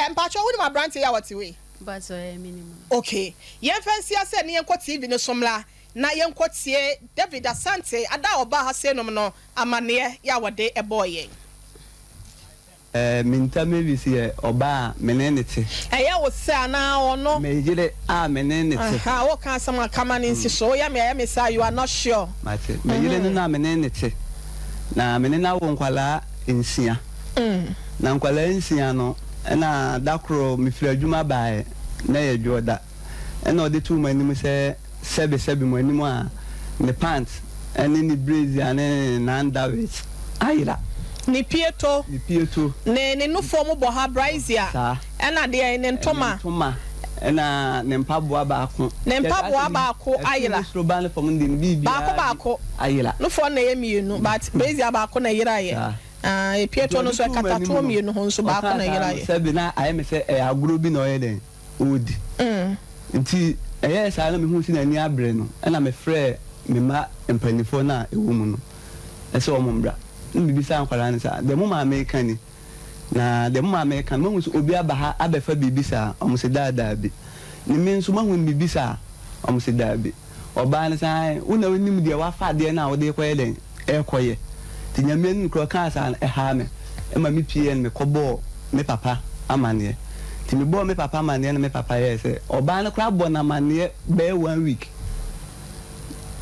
Mpakyɛw wonim abranteɛ yi a ɔte hɔ yi? Mpakyɛw ɛɛ menim no. Ok, yɛnfa nsi ase ne yɛnkɔ TV no so mmra na yɛnkɔ tie David Asante ada a ɔbaa ha seinom no amaneɛ yɛ a wɔde bɔɔ yɛn. Eh, Minta Mavis yɛ ɔbaa a me ne no te. Ɛyɛ wo sɛ anaa ɔno? Me yere a me ne no te. Aha, woka asɛm a ka ma no nsi so. Woyɛ me a ɛyɛ me saa, you are not sure. Mate. Me yere no na me ne no te. Na me ne no awo nkwadaa nsia. Na nkwadaa nsia no, ɛna da koro mefiri adwuma baeɛ, na ɛyɛ dwoɔda. Ɛna ɔde too m'anim sɛ sɛbe sɛbe mo anim a ne pant ne ne brazier ne n'underwears ayera. Ne pieto. Ne pieto. Ne ne nufoɔ mu bɔha, brazier. Saa. Ɛna deɛn, ne ntoma. Ne ntoma, ɛna ne mpaboa baako. Ne mpaboa baako ayera. Ɛfiri ne soro ba ne fam no deɛ ne biribiara Baako baako. ayera. Nufoɔ no na ɛyɛ mmienu but brazier baako na ɛyeraeɛ. Saa. Ah, pieto no nso ɛkata toɔ mmienu ho nso baako na Ɔkaa saa no, ɛyeraeɛ. sɛbe na ayɛ me sɛ ɛyɛ agorɔ bi na ɔyɛ dɛn. ɔredi. Nti ɛyɛɛ saa na mehuu sɛ n'ani abere no, ɛna mefrɛɛ me mma mpanimfoɔ no a ɛwɔ mu no sɛ wɔn mmra. Na mebisaa nkwadaa no sɛ, deɛ mo maame reka ni? Na deɛ mo maame reka no, moahu sɛ obi aba ha abɛfa biribi saa? Wɔn se, Daadaabi. Ne me nso, moahu biribi saa? Wɔn se, Daabi. Ɔbaa no sɛ, Aane, wo na wonim deɛ woafa adeɛ no a wode rekɔyɛ dɛn? Rekɔyɛ. Nti Nyame anim koraa ɔkaa saa no, ɛhaa me ma me pieeɛ no mekɔbɔɔ me papa amaneɛ. Nti mebɔɔ me papa amaneɛ no me papa yɛɛ sɛ, ɔbaa no koraa bɔ no amaneɛ bɛyɛ one week.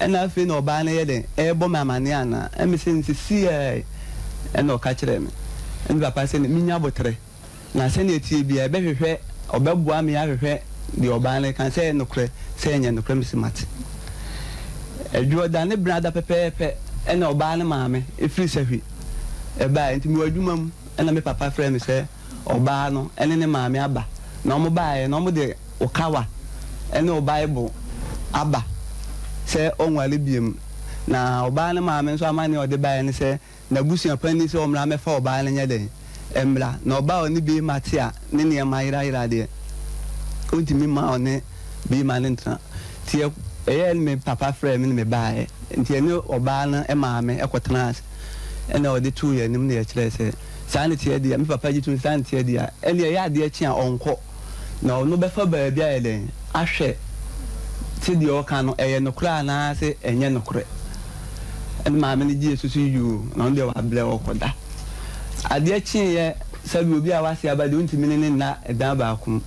Ɛna afei na ɔbaa no yɛ dɛn? Ɛrebɔ me amaneɛ anaa? Ɛna mese, Nsisiiɛ. Ɛna ɔka kyerɛɛ me. Ɛna me papa sɛ, Menya aboterɛ. Na sɛnea ɛteɛ biara, ɛbɛhwehwɛ, ɔbɛboa me ahwehwɛ deɛ ɔbaa no reka, sɛ ɛyɛ nokorɛ, sɛ ɛnyɛ nokorɛ, mese mate. Ɛdwoɔda ne benada pɛpɛɛpɛ ɛna ɔbaa no maame firi Sahwi ɛbaeɛ, nti mewɔ adwuma mu ɛna me papa frɛɛ me sɛ ɔbaa no ɛne ne maame aba, na wɔn baeɛ no wɔn de okawa ɛne o Bible aba sɛ ɔnware biom, na ɔbaa no maame nso amaneɛ a ɔde baeɛ ne sɛ N'abusua panin sɛ ɔmmra mmɛfa ɔbaa no nyɛ dɛn? Mmra. Na ɔbaa a ɔne beema te a ne nneɛma ayerayera deɛ, ɔntumi mma ɔne beema no ntena. Nti ɛyɛɛ no me papa frɛɛ me na mebaeɛ. Nti yɛne ɔbaa no maame kɔtenaa ase. Ɛna ɔde too yɛn anim na yɛkyerɛɛ sɛ saa na ɛteɛ deɛ a, me papa gye tom sɛ saa na ɛteɛ deɛ a, ɛnneɛ ɛyɛ adeɛ kye a ɔnkɔ. Na ɔno bɛfa baabi ayɛ dɛn ahwɛ se deɛ ɔka no ɛyɛ nokorɛ anaa se ɛnyɛ nokorɛ. Ɛna maame no gyee so se yoo, na ɔno deɛ wabrɛ ɔrekɔda. Adeɛ kyeeɛ sɛbi obi a wase aba deɛ ɔntumi ne no nna ɛdan baako mu.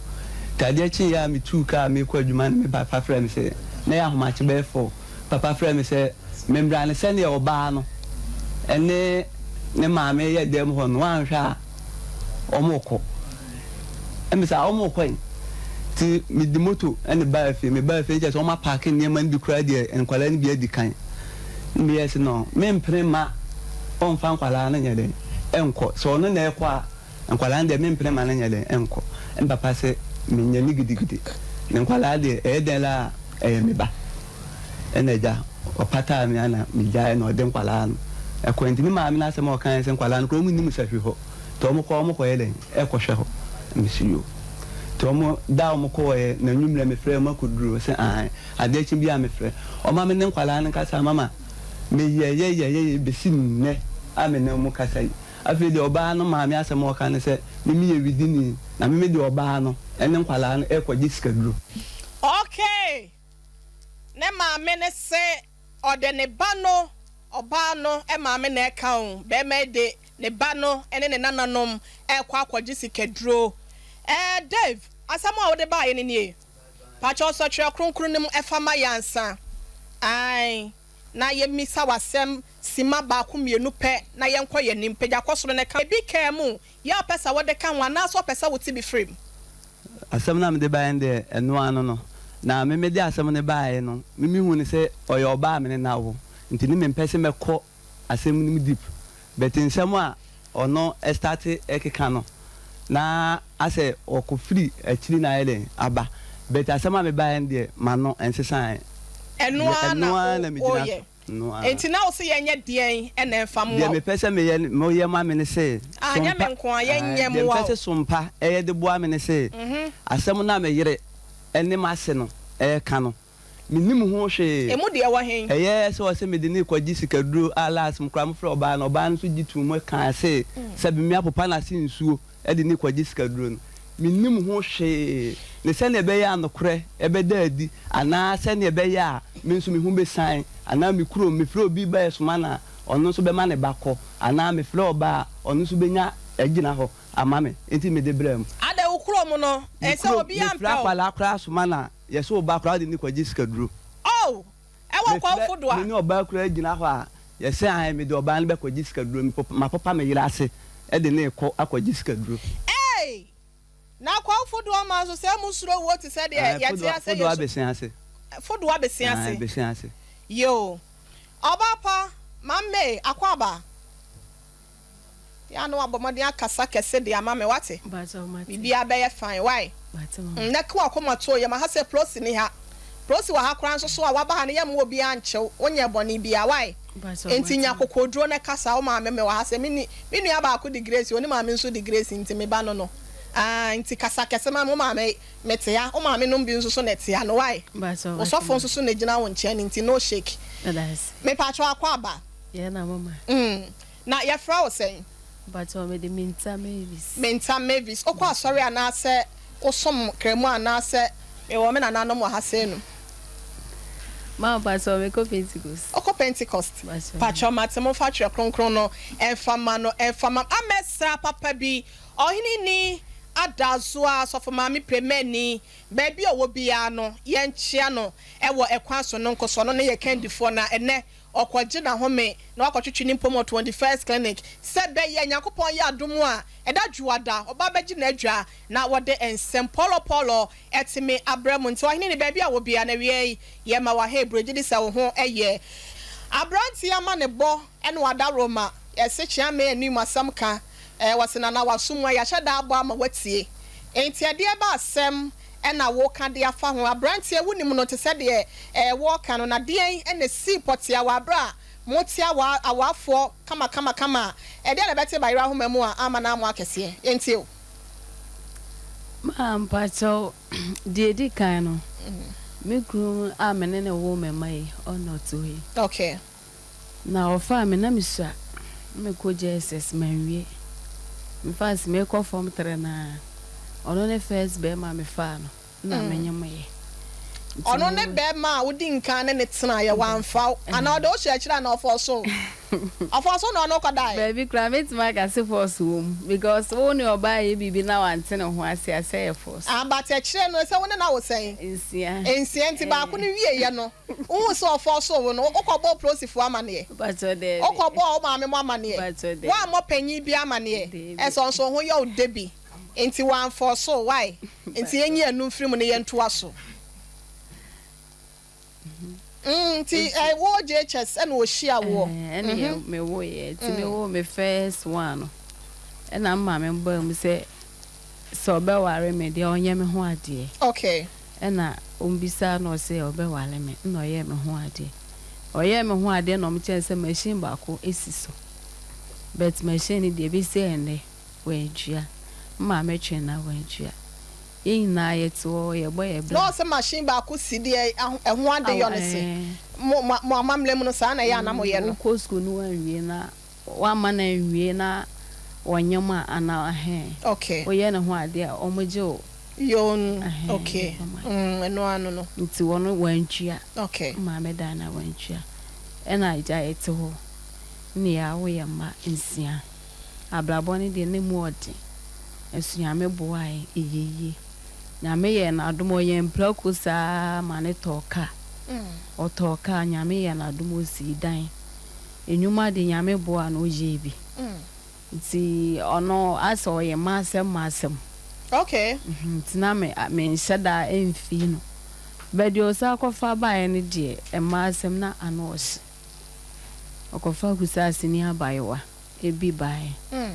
Nti adeɛ kyeeɛ a metuu kaa merekɔ adwuma no me papa frɛɛ me sɛ, na ɛyɛ ahomakye bɛyɛ four, papa frɛɛ me sɛ memmra no sɛdeɛ ɔbaa no ne ne maame yɛ dan mu hɔ no wanhwɛ a wɔrekɔ. Ɛna mese, ah, wɔrekɔ yi? Nti mede moto na ɛbaa fie. Mebaa fie no kyerɛ sɛ wɔapaake nneɛma no bi koraa deɛ nkwadaa no bi adi kan. Na meyɛɛ sɛ no, mempene mma ɔmfa nkwadaa no nyɛ dɛn nkɔ. Sɛ ɔno na ɛrekɔ a, nkwadaa no deɛ mempene mma no nyɛ dɛn nkɔ. Ɛna papa se menyɛ no gidigidi. Na nkwadaa deɛ ɛyɛ dɛn ara a, ɛyɛ me ba. Ɛna agya, ɔpataa me ana megyae na ɔde nkwadaa no kɔe. Nti ne maame no asɛm a ɔkaeɛ ne sɛ nkwadaa no koraa wɔnnim sahwi hɔ. Nti wɔn kɔ wɔn kɔyɛ dɛn ɛkɔhwɛ hɔ. Mese yoo. Nti wɔn da a wɔn kɔɔɛ na anwummerɛ mefrɛ wɔn akɔduru ɔse aane. Adeɛ kye biara mefrɛ. Ɔma me ne nkwadaa no kasa mama meyɛyɛyɛyɛyɛ bɛsi nnɛ a me ne wɔn kasa yi. Afei deɛ ɔbaa no maame asɛm a ɔka ne sɛ me meyɛ widini na me mede ɔbaa no ne nkwadaa no rekɔgye sikaduro. Okay! Ne maame no se ɔde ne ba no, ɔbaa no maame na ɛka o, barima yi de ne ba no ne ne nananom rekɔ akɔgye sikaduro. Eh, Dave, asɛm a wode baeɛ no nie. Pakyɛw sɔ Twerɛ Kronkron no mu fa ma yɛn ansa. Ae, na yɛmmisa wo asɛm simma baako mmienu pɛ na yɛnkɔ yɛn anim. Pagya kɔ soro na ka. Ebi kaa mu, yɛ a wopɛ sɛ wode ka ho anaasɛ wopɛ sɛ wote bi firi mu. Asɛm no a mede baeɛ no deɛ, ɛno ara no no. Na me mede asɛm no baeɛ no, me mehuu no sɛ ɔyɛ ɔbaa a me ne no awo, nti ne mempɛ sɛ mɛkɔ asɛm no mu deep. But nsɛm a ɔno starte keka no, na asɛ ɔkɔfiri akyiri na ayɛ dɛn aba. But asɛm a mebaeɛ no deɛ, m'ano nsesaeɛ. Ɛno ara Ɛno ara na na megyina woyɛ. so. No ara. Enti na wose yɛnyɛ deɛn na ɛmfa mmoa Deɛ wo? mepɛ sɛ meyɛ, moyɛ ma me ne se, Ah, nyɛ me sompa, nko ara, ae, yɛnyɛ deɛ mmoa mepɛ wo. sɛ sompa yɛ de boa me ne se, asɛm no a me yere ne m'ase no reka no, mennim ho hwee. Emu deɛ ɛwɔ he? Ɛyɛɛ sɛ ɔse mede no rekɔgye sikaduro a last mo koraa mofrɛɛ ɔbaa no, ɔbaa no nso gye too mu kaa se, sɛbe me apopa n'ase nsuo de no rekɔgye sikaduro no. mennim ho hwee, ne sɛdeɛ ɛbɛyɛ a nokorɛ bɛda adi, anaa sɛdeɛ ɛbɛyɛ a me nso me ho bɛsiane, anaa me kurom, mefrɛ obi ba ɛsoma no a, ɔno nso bɛma ne ba kɔ, anaa mefrɛ ɔbaa a, ɔno nso bɛnya agyina hɔ ama me, enti mede brɛɛ mo. Adɛn, wo kurom no, Me ɛsɛ kurom, obiara mefrɛ mpɛ wo? akwadaa koraa soma no a, yɛse wo ba koraa wode no kɔgye sikaduro. Oh! Ɛwɔ Mefrɛ, Kwawu Fodoa. me ne ɔbaa koraa gyina hɔ a, yɛse ae, mede ɔbaa no bɛkɔgye sikaduro, mepop, mapopa me yere ase de no rekɔ akɔgye sikaduro. Ei! Na Kwawu Fodoa man nso, sɛ mo suro wuo te sɛ deɛ Ae, yɛte Fodoa, ase yɛ Fodoa su. bese ase. Fodoa bese Ae, ase. bese ase. Yoo. Ɔbaa pa, Maame, Akwaaba. Yɛ a na wabɔ mmɔden akasa kɛse de ama me, wate? Biribiara bɛyɛ fine, wai? Nnɛ ke w'akoma too yam aha sɛ Prossy nni ha. Prossy wɔ ha koraa nso so a, waba ha no yɛmma obiara nkye wo, wonyɛɛ bɔne biara, wai? Enti nya akokoɔduro na kasa, wo maame mewɔ ha sɛ me me nua baako de Grace, ɔne maame nso de Grace nti me ba no no. Ah, nti kasa kɛse ma me, wo maame mete ha, wo maame nom bi nso so na ɛte ha no, wai? Wo sɔfo nso so na ɛgyina wo nkyɛn no nti no shake. Mepakyɛw akɔ aba. Mm. Na yɛfrɛ wo sɛn? Mpakyɛw mede Minta Mavis. Minta Mavis. Wokɔ asɔre anaasɛ wosom Kramu anaasɛ mewɔ me nananom wɔ ha sei nom? Ma mpakyɛw mekɔ Pentecost. Wokɔ Pentecost? Mpakyɛw. Mpakyɛw mate momfa twerɛ kronkron no mfa ma no mfa ma Amɛsra papa bi Ɔhene ni Adazoa Sɔfo Maame Premani baabi a ɔwɔ biara no yɛnkyea no wɔ ɛkwan so no nkoso ɔno ne yɛ kandifoɔ na ɛnɛ ɔkɔgye n'ahome na wakɔtwetwe ne mpom wɔ Twenty First Clinic sɛ ɛbɛyɛ Nyankopɔn yɛ adom a ɛda Dwoada ɔba bɛgye n'adwa na wɔde nsɛm pɔlɔpɔlɔ atumi abrɛ mo. Nti ɔhene ne baabi a wɔ biara na awia yi yɛma wo ahebro gyedi sɛ wo ho yɛ abranteɛ amanebɔ ne w'adaworoma yɛse kyea me anim asɛm ka eh wɔse nana w'aso mu a yɛahyɛ da abɔ ama woatie nti ɛdeɛ ba asɛm na woka de afa ho? Aberanteɛ, wonim no te sɛ deɛ wɔreka no, na deɛn na ɛsii pɔtea wɔ aberɛ a mote awa awaafoɔ kamakamakama a, ɛdeɛn na ɛbɛte bayerɛ ahoma mu a amma no ammɔ akɛseɛ? Yɛntie o. Maa mpakyɛw, deɛ ɛdi kan no, me kunu a me ne no woo me mma yi, ɔno na ɔte hɔ yi. Okay. Na ɔfaa me na mesua na mekɔ JSS manwie infact mekɔ form three no ara ɔno ne first bɛɛma a mefaa no na menyemoeɛ nti Ɔno ne me bɛɛma a wodi nkan ne no tenaeɛ wamfa wo anaa ɔde wo hyɛɛ akyire anaa ɔfɔɔso wo? Ɔfɔɔso na ɔne wo kɔdaeɛ? Baabi koraa mɛtumi aka se force wɔ mu because wo ne ɔbaa yɛ biribi na wante ne ho ase a sɛ yɛ force. Ah but akyire no sɛ wo ne no awo sɛn? Nsia. Nsia nti baako no wieɛ no Wohuu sɛ ɔfɔɔsoo wo no, wokɔbɔɔ polisifoɔ amaneɛ? Wokɔbɔɔ wo maame mo amaneɛ? Woammɔ panyin bi amaneɛ? Ɛsɛ nso wo ho yɛ wo dɛ bi nti wɔamfɔɔso wo, why? Nti yɛnyi ɛno mfiri mu na yɛntoa so. Mm, nti eh, wo JHS ɛna ɔhyia woɔ? Ɛne yɛ mewoeɛ, nti mewoo me first one no, ɛna me maame baa mu sɛ sɛ ɔbɛware me deɛ ɔnyɛ me ho adeɛ. Okay. Ɛna ɔmbisaa no ɔse ɔbɛware me ɛna ɔyɛɛ me ho adeɛ. Ɔyɛɛ me ho adeɛ na ɔmo kyerɛɛ no sɛ machine baako si so but machine no deɛ besi ɛnnɛ wantua. Me maame twee no a wantua. Yɛn nyinaa yɛte hɔ yɛbɔ yɛn Na bra. ɔse machine baako si deɛ ɛho adeyɔ no se mo mo amammerɛ mu no saa na ɛyɛ a na moyɛ no. Wokɔ school no wanwie na Wamma no anwie na ɔnyem a anaa ɛhɛn. Okay. Woyɛ ne ho adeɛ a wɔn gye wo. Yoon Ɛhɛn, okay wɔma. Mm ɛno ano no. Nti wɔn wantua. Okay. Maame dan na wantua. Ɛna agya yɛte hɔ ne yɛawo yɛn mma nsia. Abrabɔ no deɛ na emu ɔden. Nso Nyame boaa yɛn ɛyɛ yie. Nyame yɛɛ no adom ɔyɛn mprako saa ma no tɔɔ car. Ɔtɔɔ car Nyame yɛɛ no adom ɔsii dan. Nnwuma de Nyame boa no ɔyɛɛ bi nti ɔno asɛ ɔyɛ m'asɛm m'asɛm Okay. nti na me menhyɛ da mfii no but deɛ ɔsan kɔfa baeɛ no deɛ mmaa asɛm na ano ɔhye ɔkɔfa Kusaaseni abayewa bi baeɛ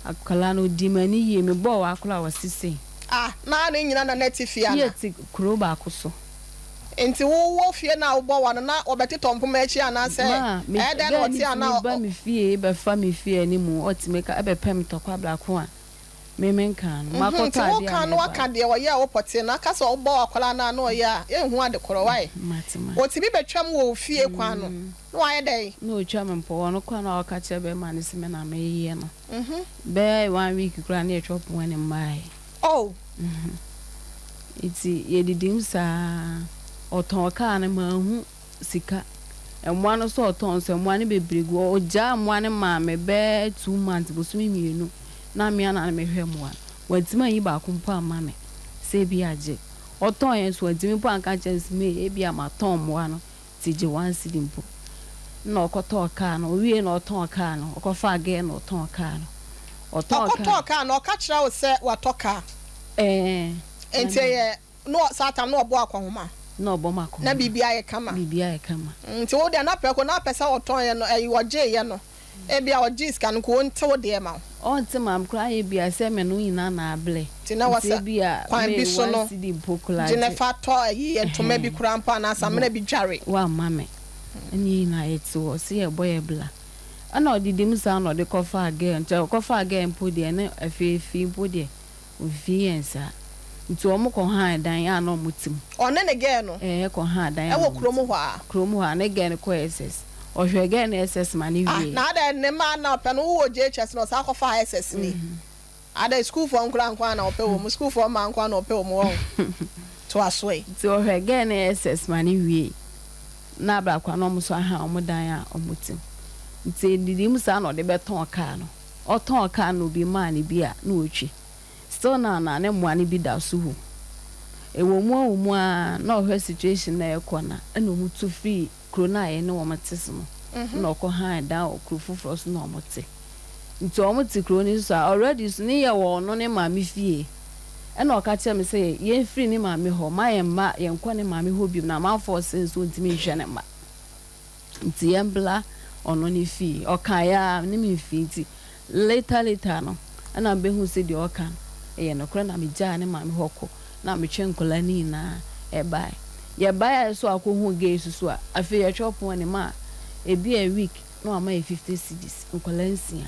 akwadaa no ɔdii m'ani yie mebɔɔ w'akwadaa a ɔse sei. Ah na ne nyina na na ɛte fie ana? Yɛte kuro baako so. Nti wo wɔ fie no a wobɔ wa no na wɔbɛtetɔ mpoma akyi anaasɛ Ma, me, ɛyɛ dɛn na girl ɔte no a na tumi ba ɔ. me fie bɛfa me fie anim, ɔtumi ka, ɛbɛpɛ me tɔkwa brako a me menkaa no, Mhm, makɔtɔ nti adeɛ a woka na meba waka no. deɛ ɔyɛɛ wo pɔtee no, aka sɛ wobɔ akwadaa no a na ɔyɛ a, yɛnhu ade korɔ, why? Mate ma. Ɔtumi bɛtwam wɔ wo fie kwan no, na wayɛ dɛn? Na ɔtwa me mpɔ, ɔno koraa na ɔka kyerɛ bɛrima no sɛ me na meyɛ no. Bɛyɛ one week koraa na yɛtwa pon no mmaeɛ. Oh! Nti yɛdidi mu saa. Ɔtɔn kaa no manhu sika. Mmoa no nso ɔtɔn nso mmoa no bebree gu hɔ. Ɔgyaa mmoa no maa me bɛyɛ 2 months, bosome 2, na me ara na mehwɛ mmoa no. Wantumi anyi baako mpo amma me sɛ ebi agye. Ɔtɔn yɛ nso wantumi mpo anka ankyerɛ me sɛ me ebia matɔn mmoa no nti gye 1 cedi mpo. Ɛna ɔkɔtɔɔ kaa no. Owiee na ɔtɔn kaa no. Ɔkɔfaa girl na ɔtɔn kaa no. Ɔtɔn kaa. Ɔkɔtɔɔ kaa no, ɔka kyerɛ wo sɛ watɔ kaa? Ɛɛ. Nti ɛyɛ na saa tam na ɔbɔ akɔnhoma? Na ɔbɔ me akɔnhoma. Na biribi ayɛ kama? Biribi ayɛ kama. Nti wo deɛ na prɛko na apɛ sɛ ɔtɔn yɛ no, ɛyi ɔgyee yɛ no, ebia ɔgyee sika no nka ɔnte wo deɛ ma wo. Ɔnte ma me koraa, ayɛ bia sɛ me no nyinaa na ablɛ. Nti na wɔ sɛ kwan bi so no, gye na fa tɔ ɛyi ntoma bi koraa mpo anaa samina bi dware. Wamma me. Ɛne yɛn nyinaa yɛte hɔ sɛ yɛbɔ yɛ bla. Ɛna ɔdidi mu saa na ɔde kɔfaa girl, nti ɔkɔfaa girl mpo deɛ ne afei fii mpo deɛ Ofii yɛn saa. Nti wɔn kɔ han dan a na wɔn te mu. Ɔne ne girl no? Ɛɛ kɔ han dan a na Ɛwɔ wɔn kurom te mu. hɔ a? Kurom hɔ a, ne girl no kɔ SS. Ɔhwɛɛ girl no SS ma no Ah, wiee. na adɛn ne mmaa na ɔpɛ no, wowɔ JHS na ɔsan kɔfaa SS ni? Adɛn, sukuufoɔ nkoraa nko ara na ɔpɛ wɔn, sukuufoɔ mmaa nko ara na ɔpɛ wɔn, wɔn? Toa so ɛ. Nti ɔhwɛɛ girl no SS ma no wiee, na abrakwa no wɔn nso ahan wɔn dan a wɔn te mu. Nti ɛdidi mu saa na ɔde bɛtɔn car no. Ɔtɔn car no obi maa no bi a na otwi. Still now na ne mmoa no bi da so wom. Ɛwɔ mu ɛwɔ mu ara na ɔhwɛ situation no a ɛrekɔ no a ɛna ɔmo tu firi kuro no a yɛne wɔn te so no na ɔkɔ han dan wɔ kuro foforɔ so na ɔmo te. Nti ɔmo te kuro no so a already so ne yɛ wɔ ɔno ne maame fie. Ɛna ɔka kyerɛ me sɛ yɛn firi ne maame hɔ ma yɛn mma yɛn kɔ ne maame hɔ biom na amanfoɔ se nso ɔntumi nhwɛ ne mma. Nti yɛmbla ɔno ne fie. Ɔkaeɛ ara ne me mfii nti later later no ɛna mebɛhuu sɛ deɛ ɔka no ɛyɛ nokorɛ na megyaa ne maame hɔ kɔ na metwe nkwadaa no nyinaa ɛbaeɛ. Yɛbaeɛ a so akɔhu gay so so a afei yɛtwerɛ pon anim a ebi a week na wama yɛ 50 cedis nkwadaa 6.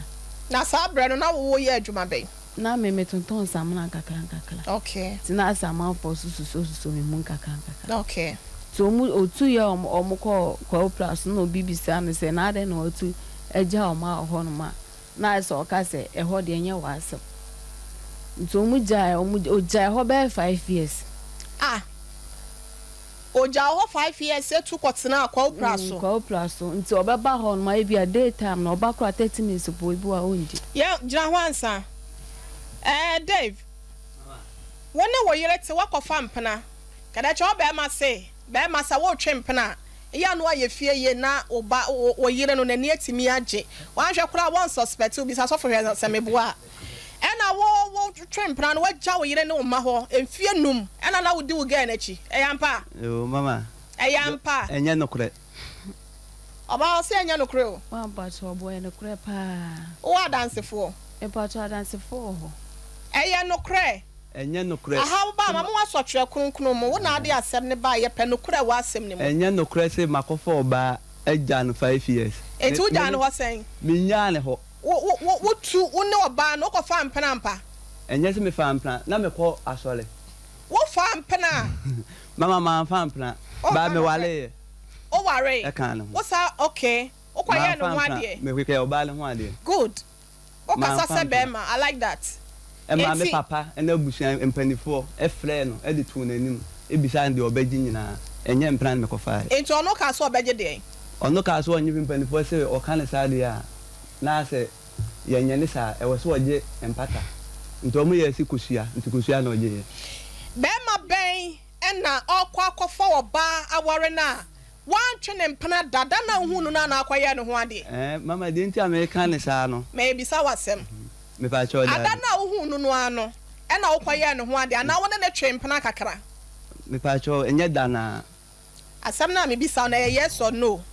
Na saa berɛ no na woyɛ adwuma bɛn? Na me metontɔn samina nkakra nkakra. Nti na asɛ amanfoɔ so susuo susuo me mu nkakra nkakra. Nti ɔmo otu yɛ ɔmo ɔmo kɔɔ Kwawu Pra so na obi bisaa no sɛ na adɛn na watu agya ɔmo a wɔ hɔ nom a na ayɛ sɛ ɔka sɛ ɛhɔ deɛ ɛnyɛ w'asɛm. Nti ɔmo gyae ɔmo ogyae hɔ bɛyɛ 5 years. Ah! Ogyaa hɔ 5 years etu kɔtenaa Kwawu Pra so. Kwawu Pra so. Nti ɔbɛba hɔ nom a ebia day time no ɔba koraa 30 minutes po ebi wɔ a ɔndi. Yɛn gyina hɔ ansa. Ɛɛ Dave, wo ne wo yere te woakɔfa mpena. Kɛdɛkyɛ wo bɛɛma se, bɛɛma sɛ woretwe mpena a, eyɛ a na woayɛ fie yie na wo ba, wo yere no n'ani atumi agye. Woanhwɛ koraa a wɔn suspect wo, bisa sɔfo hwɛ sɛ meboa a. Ɛna wo wo twe mpena no woagya wo yere ne wo mma hɔ mfie num ɛna na wodi wo girl no akyi. Ɛyɛ ampa? Yoo mama. Ɛyɛ ampa? Ɛnyɛ nokorɛ. Ɔbaa ɔse ɛnyɛ nokorɛ o. Ma mpakyɛw ɔbɔ ɛyɛ nokorɛ paa. Wowɔ adansefoɔ? Mepakyɛw adansefoɔ wɔ hɔ. Ɛyɛ nokorɛ? Ɛnyɛ nokorɛ. Aha wo ba ma mo asɔ twerɛ kronkron mu wo na ade asɛm no baeɛ yɛpɛ nokorɛ wɔ asɛm no mu. Ɛnyɛ nokorɛ se makɔfa ɔbaa agya no 5 years. Enti wogyaa no hɔ sɛn? Mennyaa no hɔ. Wo wo wo wotu wo ne ɔbaa no wokɔfaa mpena ampa? Ɛnyɛ sɛ mefaa mpena, na mekɔ asɔre. Wofaa mpena? Mama mamfa mpena, Womfa but nokorɛ. mewareeɛ. Wowaree? Ɛkaa ne ho. Wo saa okay, wokɔyɛɛ ne Mamfa ho mpena, adeɛ? mekɔyɛɛ ɔbaa no ho adeɛ. Good. Wokasa Mamfa sɛ mpena. bɛɛma, I like that. Ɛmaa me Enti. papa ne abusua mpaninfoɔ frɛɛ no de too n'anim bisaa no deɛ ɔbɛgye nyinaa. Ɛnyɛ mpena na mekɔfaeɛ. Enti ɔno kaa sɛ ɔbɛgye deɛn? Ɔno kaa sɛ ɔnnye mpaninfoɔ se ɔka no saa deɛ a, na sɛ yɛnyɛ no saa a, ɛwɔ sɛ ɔgye mpata. Nti wɔn yɛɛ se kosua, nti kosua na ɔgyeeɛ. Bɛɛma bɛn na ɔɔkɔ akɔfa ɔbaa aware no a wantwe ne mpena da, da no a wohuu no no a na akɔyɛɛ ne ho adeɛ? Ɛɛ, mama deɛ nti a meka no saa no. Merebisa wo asɛm. Mepakyɛw, Ada daabi. no a wohuu no no ara no na wokɔyɛɛ ne ho adeɛ anaa wo ne no twee mpena kakra? Mepakyɛw, ɛnyɛ da no ara. Asɛm no a mebisa wo no, ɛyɛ yes or no?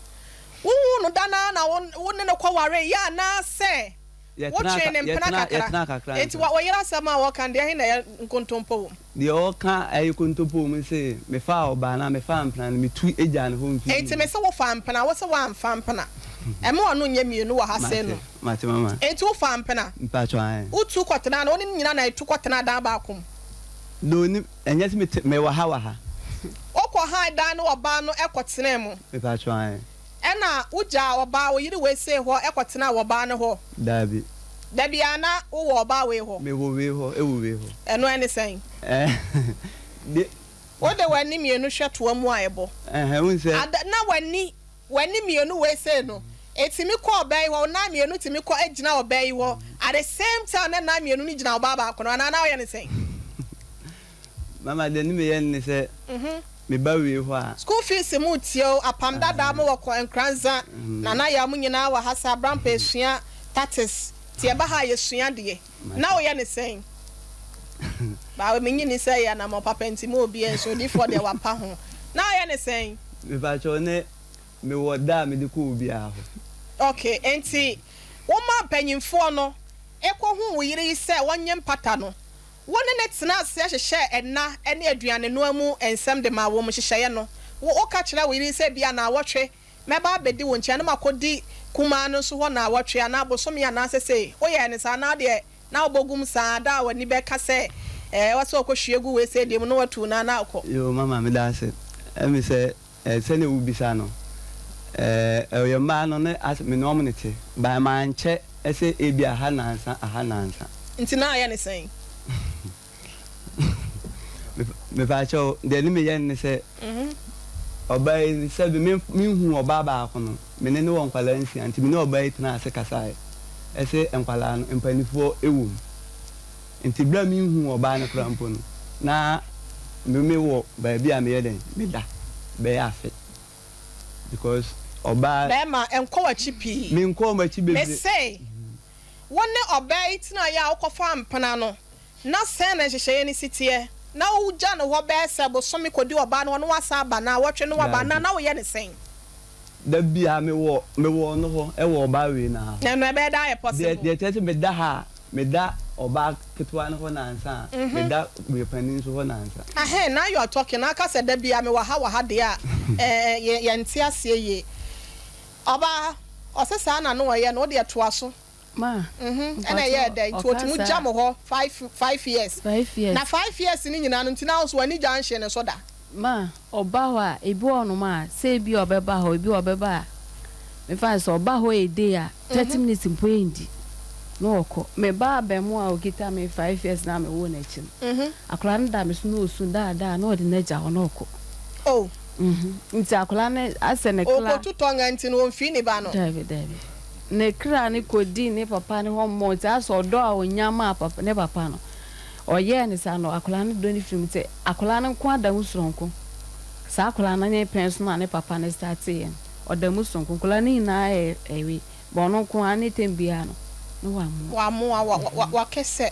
Wohuu no da no ara na wo ne no kɔwareeɛ anaasɛ wotwee ne mpena kakra? Enti wo yere asɛm a ɔka no, deɛ he na ɛyɛ nkontompo wɔ mu? Deɛ ɔka a ɛyɛ kontompo wɔ mu ne se, mefaa ɔbaa anaa mefaa mpena no, metu gyaa ne hɔ mfeɛ Enti mmienu. mese wofaa mpena, wo se woamfa mpena. Ɛmma ɔno nyɛ mmienu wɔ ha Mate, sɛ num. mate mama. Enti wofaa mpena? Mpakyɛw, ae. Wotu kɔtenaa no, wo ne no nyinaa na etu kɔtenaa dan baako mu? Na onim, ɛnyɛ sɛ mete, mewɔ ha wɔ ha. Wokɔ hann dan ne ɔbaa no kɔtenaa mu? Mepakyɛw, ae. Ɛna wogyaa ɔbaa, wo yere wei sei hɔ kɔtenaa ɔbaa no hɔ? Daabi. Da biara na wowɔ ɔbaa wei hɔ? Mewɔ wei hɔ, ɛwɔ wei hɔ. Ɛno ɛne sɛn? De. Wode w'ani mienu hwɛ toa mu a ɛbɔ. Ɛhɛn, wohu sɛ. Ada, na w'ani, w'ani mienu wei sei no, ɛtumi kɔ ɔbaa yi hɔ, wo nan mienu tumi kɔ gyina ɔbaa yi hɔ at the same time na nan mienu no gyina ɔbaa baako no hɔ anaa na woyɛ no sɛn? Mama, deɛ ne meyɛ no ne sɛ, meba wei hɔ a. School fees mu tie o, apam dadaa mo wɔ kɔ Nkoranza, Nana Yaw mo nyinaa wɔ ha sɛ Abrampa esua tactics, nti yɛba ha a yɛsua deɛ. Na woyɛ no sɛn? Baa menye nni sɛ ɛyɛ anamɔ papa nti ma obiara nsu, odiyifoɔ deɛ wapa ho. Na woyɛ no sɛn? Mepakyɛw ne mewɔ da a mede kɔ obiara hɔ. Ok, enti woma mpanyimfoɔ no kɔhuu wo yere yi sɛ ɔnyɛ mpata no, wo ne no tenaa ase hyehyɛɛ nna ne aduanenoa mu nsɛm de maa wɔn nhyehyɛeɛ no. Wo woka kyerɛɛ wo yere yi sɛ ebia naawɔtwe mɛba abɛdi wo nkyɛn na makɔdi kumaa no nso hɔ naawɔtwe anaa bosome anaasɛ sei. Woyɛɛ no saa anaa wodeɛ na wobɔ gum saa da a w'ani bɛka sɛ ɛwɔ sɛ ɔkɔhwie gu wei sei deɛ mu na watu no a na wokɔ? Yoo mama meda ase. Ɛmi sɛ sɛnea wobisa no ɛyɛ mmaa no ne as me ne wɔn na ɛte but mankyɛ sɛ ebi aha nansa aha nansa. Nti na ayɛ ne sɛn? Mepakyɛw, deɛ ne meyɛ ne sɛ, ɔbaa yi sɛbi me menhuu ɔbaa baako no, me ne no wɔ nkwadaa nsia nti me ne ɔbaa yi tenaa ase kasaeɛ ɛse nkwadaa no mpanifoɔ wɔ mu. Nti berɛ a menhuu ɔbaa no koraa mpo no, na me me wɔ baabi a meyɛ dɛn, meda bɛyɛ afe because ɔbaa. Bɛɛma, nkɔ w'akyi pii. Menkɔɔ m'akyi bebree. Mese, wo ne ɔbaa yi tenaeɛ a wokɔfaa mpena no, na sɛn na nhyehyɛeɛ no si teɛ? Na wogya no hɔ bɛyɛ sɛ bosome kɔdi ɔbaa no hɔ na woasan aba, naawɔtwe na woaba anaa Daabi. na woyɛ no sɛn? Da biara mewɔ mewɔ ɔno hɔ wɔ ɔbaa wei no ara hɔ. Na ɛno ɛbɛyɛ dɛn ayɛ Deɛ possible? deɛ ɛkyerɛ sɛ meda ha a, meda ɔbaa ketewa no hɔ nansa a, meda wei panin nso hɔ nansa. Ahe, now you are talking, na aka sɛ da biara mewɔ ha wɔ ha deɛ a, ɛɛ yɛ yɛnte aseɛ yie. Ɔbaa, ɔse saa na na ɔyɛ no, wo deɛ toa so. Ma, Mhm, ɛna mpakyɛw, ɛyɛɛ dɛn? Nti ɔka ɔtumi saa. gya mo hɔ five years. 5 years. Na 5 years no nyinaa no, nti na wo nso w'ani gya nhyee ne so da? Ma, ɔba hɔ a, ebi wɔ hɔnom a, sɛ ebi a ɔbɛba hɔ, ebi a ɔbɛba a, mefa no sɛ ɔba hɔ a day a, 30 minutes mpo ɛndi na ɔkɔ. Me ba abɛmoa a ɔkita me 5 years na mewɔ n'akyi no, akwadaa no da me so na ɔsu daadaa na ɔde no agya hɔ na ɔkɔ. Oh. Nti akwadaa no asɛ ne kra. Ɔkɔtu tɔnga nti no ɔmfii ne ba no. Dabi, dabi. Ne kra no kɔdii ne papa no hɔ mmɔɔ nti asɛ ɔdɔ a ɔnya maa papa, ne papa no, ɔyɛɛ no saa no akwadaa no dɔ no firi mu nti akwadaa no nko ara da mu soronko. Saa akwadaa no ne pɛn so no a ne papa no starteeɛ no, ɔda mu soronko. Nkwadaa no nyinaa yɛ ɛwe, but ɔno nko ara ne tɛm biara no, na wamoa. Wamoa, wa, wa, wakɛsɛ.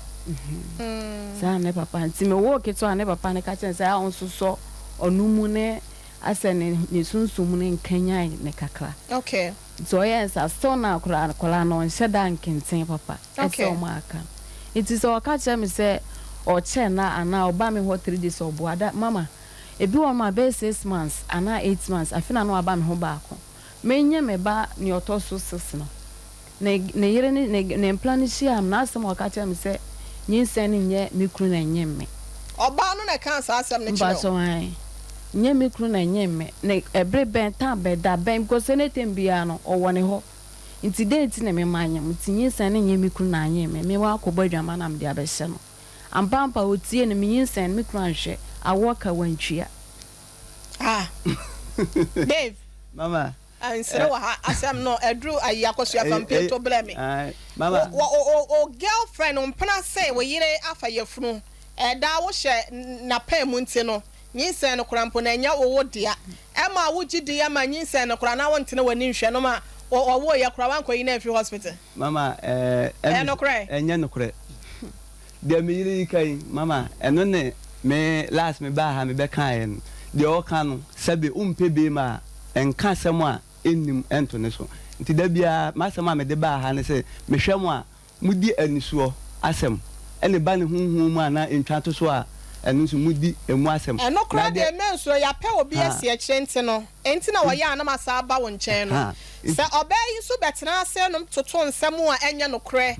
Saa ne papa nti mewoo ketewa a ne papa no ka kyerɛ no sɛ a ɔnsosɔ ɔno mu ne asɛ ne ne sunsum no nkanyan ne kakra. Nti ɔyɛ no saa still na akwadaa akwadaa no ɔnhyɛ da nkenten papa ɛsɛ wɔn aka no. Nti sɛ ɔka kyerɛ me sɛ ɔkyɛ nna anaa ɔba me hɔ 3 days ɔboa da mama ebi wɔ hɔ nom a bɛyɛ 6 months anaa 8 months afe na na waba me ho baako. Menye me ba nea ɔtɔ so six no ne ne yere ne ne ne mpena no hyiaa me na asɛm a ɔka kyerɛɛ me sɛ nyinsɛn no nyɛ me kunu na ɛnyem me. Ɔbaa no na ɛkaa saa asɛm no kyerɛɛ wo? Mpakyɛw ae. Nyɛ me kunu na ɛnyem me. Ne ɛbere bɛn, time bɛn, da bɛn because anytime biara no ɔwɔ ne hɔ. Nti dɛn nti na me manyem? Nti nyinsɛn no nyɛ me kunu na anyem me. Me wakɔbɔ adwaman na mede abɛhyɛ no. Ampa ampa otiee no, me nyinsɛn no me kunu anhwɛ, awoɔ ka wantua. Ah Dave. Mama. Nsere wɔ ha asɛm no aduru ayi akosua fa mpie to brɛ me. Mama. Wo wo wo girlfriend mpena se wo yere afa yafunu ɛda wo hyɛ napɛn mu nti no nyinsɛn no koraa mpo no ɛnyɛ wo wo dea ɛma wo gye di ɛma nyinsɛn no koraa na wo ntene w'ani nhwɛ no ma ɔwoo yɛ koraa wankɔ yi no amfiri hospital. Mama ɛɛ Ɛyɛ nokorɛ? Ɛnyɛ nokorɛ. Deɛ me yere yi ka yi, mama, ɛno ne me last me baa ha me bɛ kaeɛ no. Deɛ ɔka no, sɛbe wompɛ beema a, nka asɛm a ɛnnim nto ne so. Nti da biara m'asɛm a mede baa ha ne sɛ, mehwɛ mo a, modi anisoɔ asɛm, ɛna ɛba ne honhom mu anaa ntwa to so a, ɛno nso modi ɛmu asɛm. Ɛno Na koraa deɛ. deɛ mensuro, yɛapɛ obi Ha. asi akyire nti no, enti na wɔyɛ a na masan aba wo nkyɛn no. Ha. Sɛ ɔbaa yi nso bɛtena ase nom toto nsɛm a ɛnyɛ nokorɛ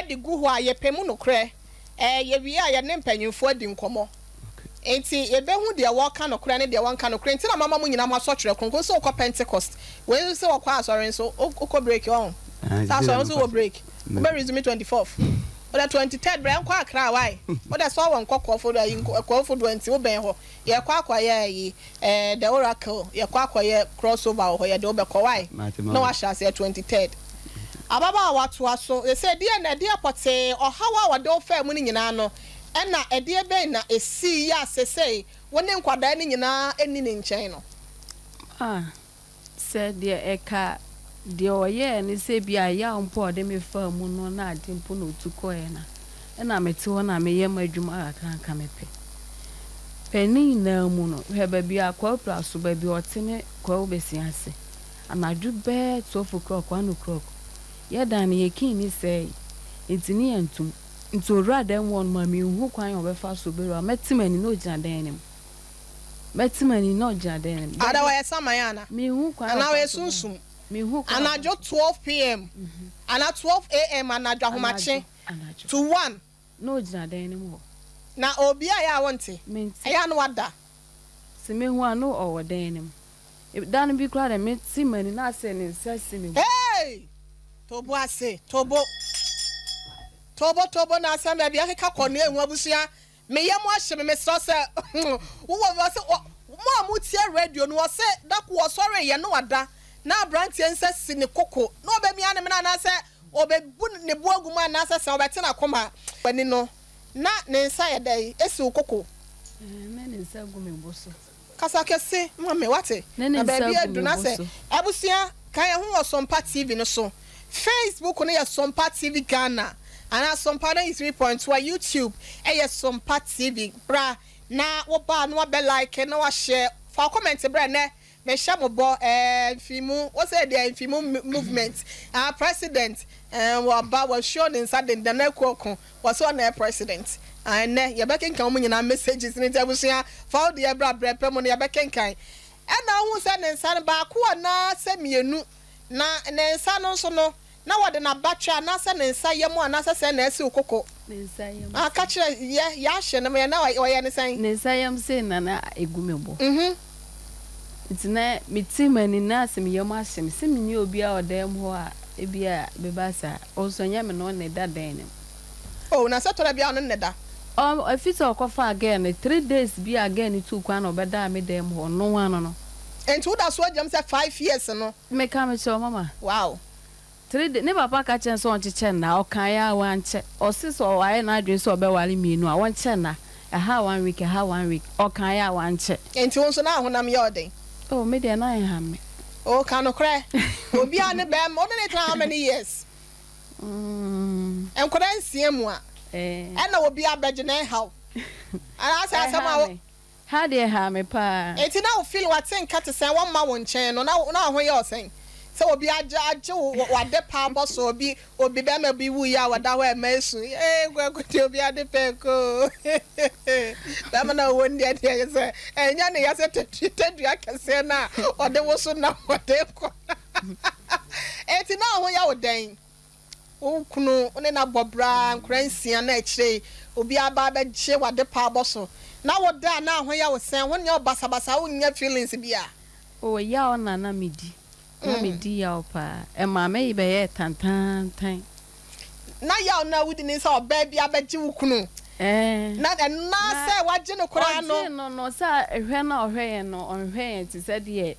de gu hɔ a, yɛpɛ mu nokorɛ. Ɛɛ, yɛwie a, yɛne mpanyimfoɔ adi nkɔmmɔ. Enti yɛbɛhu deɛ wɔka nokorɛ ne deɛ wɔnka nokorɛ. Enti na mama mo nyinaa moasɔ Twerɛ Kronkron sɛ wokɔ Pentecost. Wei nso sɛ wɔkɔ asɔre nso, wokɔ break, ɔho? Sɛ asɔre nso wɔ break. Wobɛ resume 24th. Wodɛ 23rd brɛ nkɔ Accra wai. Wodɛ sɛ ɔwɔ nkɔ kɔɔfo ayi kɔɔfo doɔ nti wobɛn hɔ. Yɛkɔ akɔyɛ ayi eh, The Oracle yɛkɔ akɔyɛ cross over wɔ hɔ yɛde wobɛkɔ wai. Mate Na mama. wahyɛ aseɛ 23rd. Ababaawa toa so sɛ deɛ na ɛdeɛ pɔtee ɔhaw a wɔde wo faa mu no nyinaa no ɛna ɛdeɛ bɛn na ɛsii yɛ a sesei wo ne nkwadaa no nyinaa nni ne nkyɛn no. Ah, sɛ deɛ ɛka deɛ ɔyɛɛ ne sɛ bi a yaw mpo a ɔde me faa mu no na ade mpo na ɔtu kɔeɛ no a, ɛna mete hɔ na meyɛ m'adwuma kakra anka mepɛ. Pɛ ne nyinaa mu no, hwɛ baabi a Kwawu Praso, baabi a ɔte ne Kwawu Besia ase. Anadwo bɛyɛ 12 o'clock, 1 o'clock, yɛ dan no yɛ key no sɛee, nti ne yɛntom. Nti owura dan mu hɔ no ma menhu kwan a ɔbɛfa so bɛwura hɔ. Mɛte m'ani na ɔgyina dan no mu. Mɛte m'ani na ɔgyina dan no mu. Ada ɔyɛ saman ana? Menhu kwan a Anaa ɔfa ɔyɛ so bɛwura. sunsum? Menhu kwan a ɔfa Anadwo so. 12 PM anaa 12 AM anadwo ahomakye Anadwo, anadwo. to 1. Na ɔgyina dan no mu hɔ. Na ɔrebia ɛyɛ a wonte? Mente. Ɛyɛ a na wada? Se mehu a na ɔwɔ dan no mu. Da no bi koraa deɛ mete m'ani na asɛ ne nsa si me bo. Hey! Tobo ase, tobo. Tobo, tobo na asɛm baabi akeka kɔ no ehu abusua. Me yam ahye me, mesrɛ wo sɛ wowɔ ɔse mo a motie radio no ɔse da ko ɔsɔre yɛ no wada na abranteɛ nsa si ne koko na ɔbɛmia ne mena anaasɛ ɔbɛbu ne bo agu mu anaasɛ sɛ ɔbɛte n'akoma w'ani no na ne nsa yɛ dɛn esi wo koko. Na ne nsa gu me bo so. Kasa kɛse ma me wate. Ne ne Na nsa baabi gu adu me na bo sɛ so. abusua ka yɛn ho wɔ Sompa TV no so. Facebook no yɛ Sompa TV Ghana anaa Sompa 93.1 YouTube ɛyɛ Sompa TV. Bra na wo ba a na wabɛ like na wa share. Fa wo comment brɛ nɛ mehyɛ mo bɔ ɛɛ mfimu wo sɛ deɛ mfimu movement ah president ɛɛ waba wasuo ne nsa dendan akuoko Wɔse ɔna yɛ president ah ɛnɛ yɛbɛkenkan wɔn nyinaa messages no nti abusua fa wo deɛ bra brɛ pɛ mu no yɛbɛkenkan. Ɛna wohu sɛ ne nsa no baako anaa sɛ mmienu na ne nsa no nso no na wɔde n'abatwɛ anaasɛ ne nsa yam anaasɛ sɛn na asiw koko. Ne nsa yam Ah ka sei. kyerɛ yɛ yɛahye no yɛ na ɔyɛ ne sɛn. Ne nsa yam sei na na egu me bo. Nti na mete m'ani na asɛ me yam ahye me sɛ menni obiara wɔ dan mu hɔ a ebia bɛba saa. Ɔnso ɛnyɛ me ne ɔno na ɛda dan no mu. Oh na sɛ tɔda biara ɔno ne na ɛda. Ɔ ɛfiri sɛ ɔkɔfaa girl no three days bi a girl no tuu kwan na ɔbɛdaa me dan mu hɔ ɔno ano no. Nti woda so agyam sɛ 5 years no. Meka mekyerɛ wo mama. 3 days ne papa ka kyerɛ no sɛ ɔnkyekyɛ nna, ɔkaeɛ ara wankyɛ. Ɔse sɛ wayɛ n'adwene sɛ ɔbɛware mmienu a, ɔnkyɛ nna, ɛha one week, ɛha one week, ɔkaeɛ a wankyɛ. Enti wo nso na ahonam yɛ wo den? Oh, me deɛ na ɛnha me. Oh, ka nokorɛ. Obiara ne bɛɛma, wo ne no tena how many years? Nkwadaa nsia mu a, ɛna obiara bɛgye na ɛnha wo? Anaasɛ asɛm a wo. Ɛha me. Ha deɛ ɛhaa me paa. Enti na wo feel wate nka te sɛn wɔmma wo nkyɛn no na na wo ho yɛ wo sɛn sɛ obi agye agye wo wade paa bɔ so obi obi bɛrima bi wuiɛ a wɔda hɔ ɛma esu ee kwaku deɛ obi ade pɛ koo bɛrima na ɔwɔ ndeɛ deɛ yɛ sɛ ɛnyɛ ne yɛ sɛ tadua tadua kɛseɛ no a ɔde wo so na ɔde kɔ enti na wo ho yɛ wo dɛn. Wo kunu, wo ne no abɔ bra nkwadaa nsia na akyire yi obi aba abɛgye w'adepa abɔ so na wo da a na ho yɛ wo sɛn? Ho nyɛ wo basabasa? Wonnya feelings biara? Oh, yaw na na medi. Na medi yaw paa. Ɛmaa me bɛyɛɛ tantaantan. Na yaw no a wodi ne sɛ ɔbaa bi abɛgye wo kunu. Ɛɛ. Na ɛno ara sɛ wagye no koraa no. Ɔgyee no no, sɛ hwɛ no a ɔhwɛ yɛn no, ɔnhwɛ yɛn te sɛ deɛ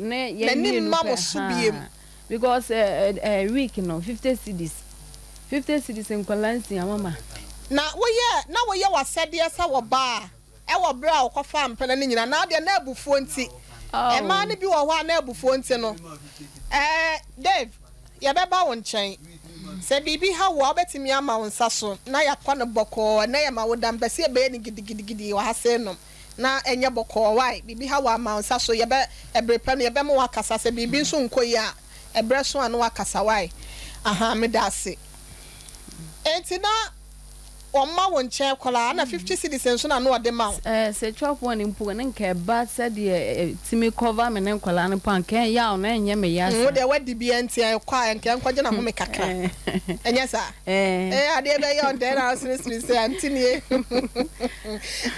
ne yɛn N'ani mmienu mma pɛ mo so biem. haa because eh eh week no 50 cedis 50 cedis nkwadaa nsia mama. Na woyɛ na woyɛ w'asɛdeɛ sɛ ɔbaa ɛwɔ berɛ a wokɔfaa mpena no nyinaa na wodeɛ na abufuo nti mmaa no Oh. bi wɔ hɔ a na abufuo nti no eh Dave yɛbɛba wo nkyɛn sɛ biribi ha wo a wobɛtumi ama wo nsa so na yɛakɔ no bɔkɔɔ ɛnɛ yɛma wo da mpɛ sɛ yɛbɛyɛ no gidigidigidi wɔ ha sei nom na ɛnyɛ bɔkɔɔ wai biribi ha wo a ma wo nsa so yɛbɛ ɛbere pɛ no yɛbɛma woakasa sɛ biribi nso nkɔ yie a ɛberɛ so a na woakasa wai ahaa meda ase enti na ɔmma wo nkyɛn koraa na 50 cedis nso na na ɔde ma wo. Eh, sɛ chop one mpo ne nka ɛba sɛdeɛ ɛtumi cover me ne nkwadaa no mpo a nka ɛyaw no ɛnyɛ me ya Wo saa. deɛ woadi bi nti ɛkɔ a nka ɛnkɔgye n'ahome kakra ɛnyɛ saa? Eh. Eh, adeɛ bɛyɛ ɔdɛn na woseresere sɛ ante nie.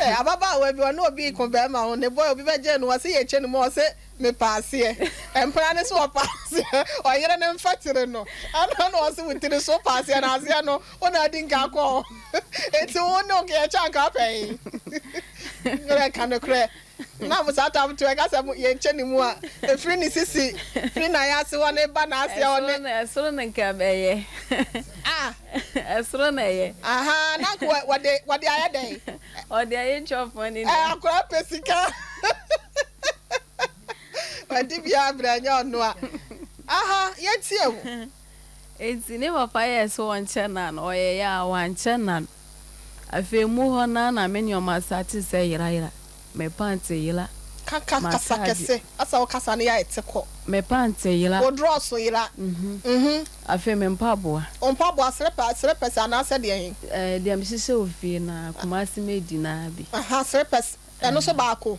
Eh, ababaawa bi ɔne obi ko bɛrima ho ne boy obi bɛgye no ɔse yɛkyɛ no mu ɔse Mepɛ aseɛ. Mpena no so ɔpɛ aseɛ. Ɔyere no mfa tiri no. Ɛna na ɔse wo tiri so wopɛ aseɛ na aseɛ no wo na adi nka akɔ hɔ. Enti wo ne yɛkyɛ anka wopɛ he? Nokorɛ ka nokorɛ. Na mo saa tam to ɛka sɛ yɛnkyɛ ne mu a, ɛfiri ne sisi, firi n'ayase hɔ ne ba n'aseɛ hɔ ne. Ɛsoro no nka ɛyɛ. Ah. Ɛsoro na ɛyɛ. Ahaa, na anka wɔde wɔde ayɛ dɛn? Ɔde ayɛ twɔfoɔ ne nea. Ɛɛ, akwadaa pɛ sika. Wadi biara brɛ ɛnyɛ ɔno a. Aha, yɛntie wo. Enti ne papa yɛɛ sɛ ɔnkyɛ no ano, ɔyɛeɛ a wankyɛ no ano. Afei mu hɔ no ara na me nneɛma startee sɛ yerayera, me pant yera, Ka ka kasa m'ataade. kɛse, asɛ wo kasa no yɛ a ɛte kɔ. Me pant yera. Wo drɔɔso yera. Mhm. Afei me mpaboa. Wo mpaboa, srepɛ, srepɛs anaasɛ deɛn he? Ɛɛ, deɛ mehyehyɛ wɔ fie no ara, Kumasi made no ara bi. Aha, srepɛs, ɛno nso baako.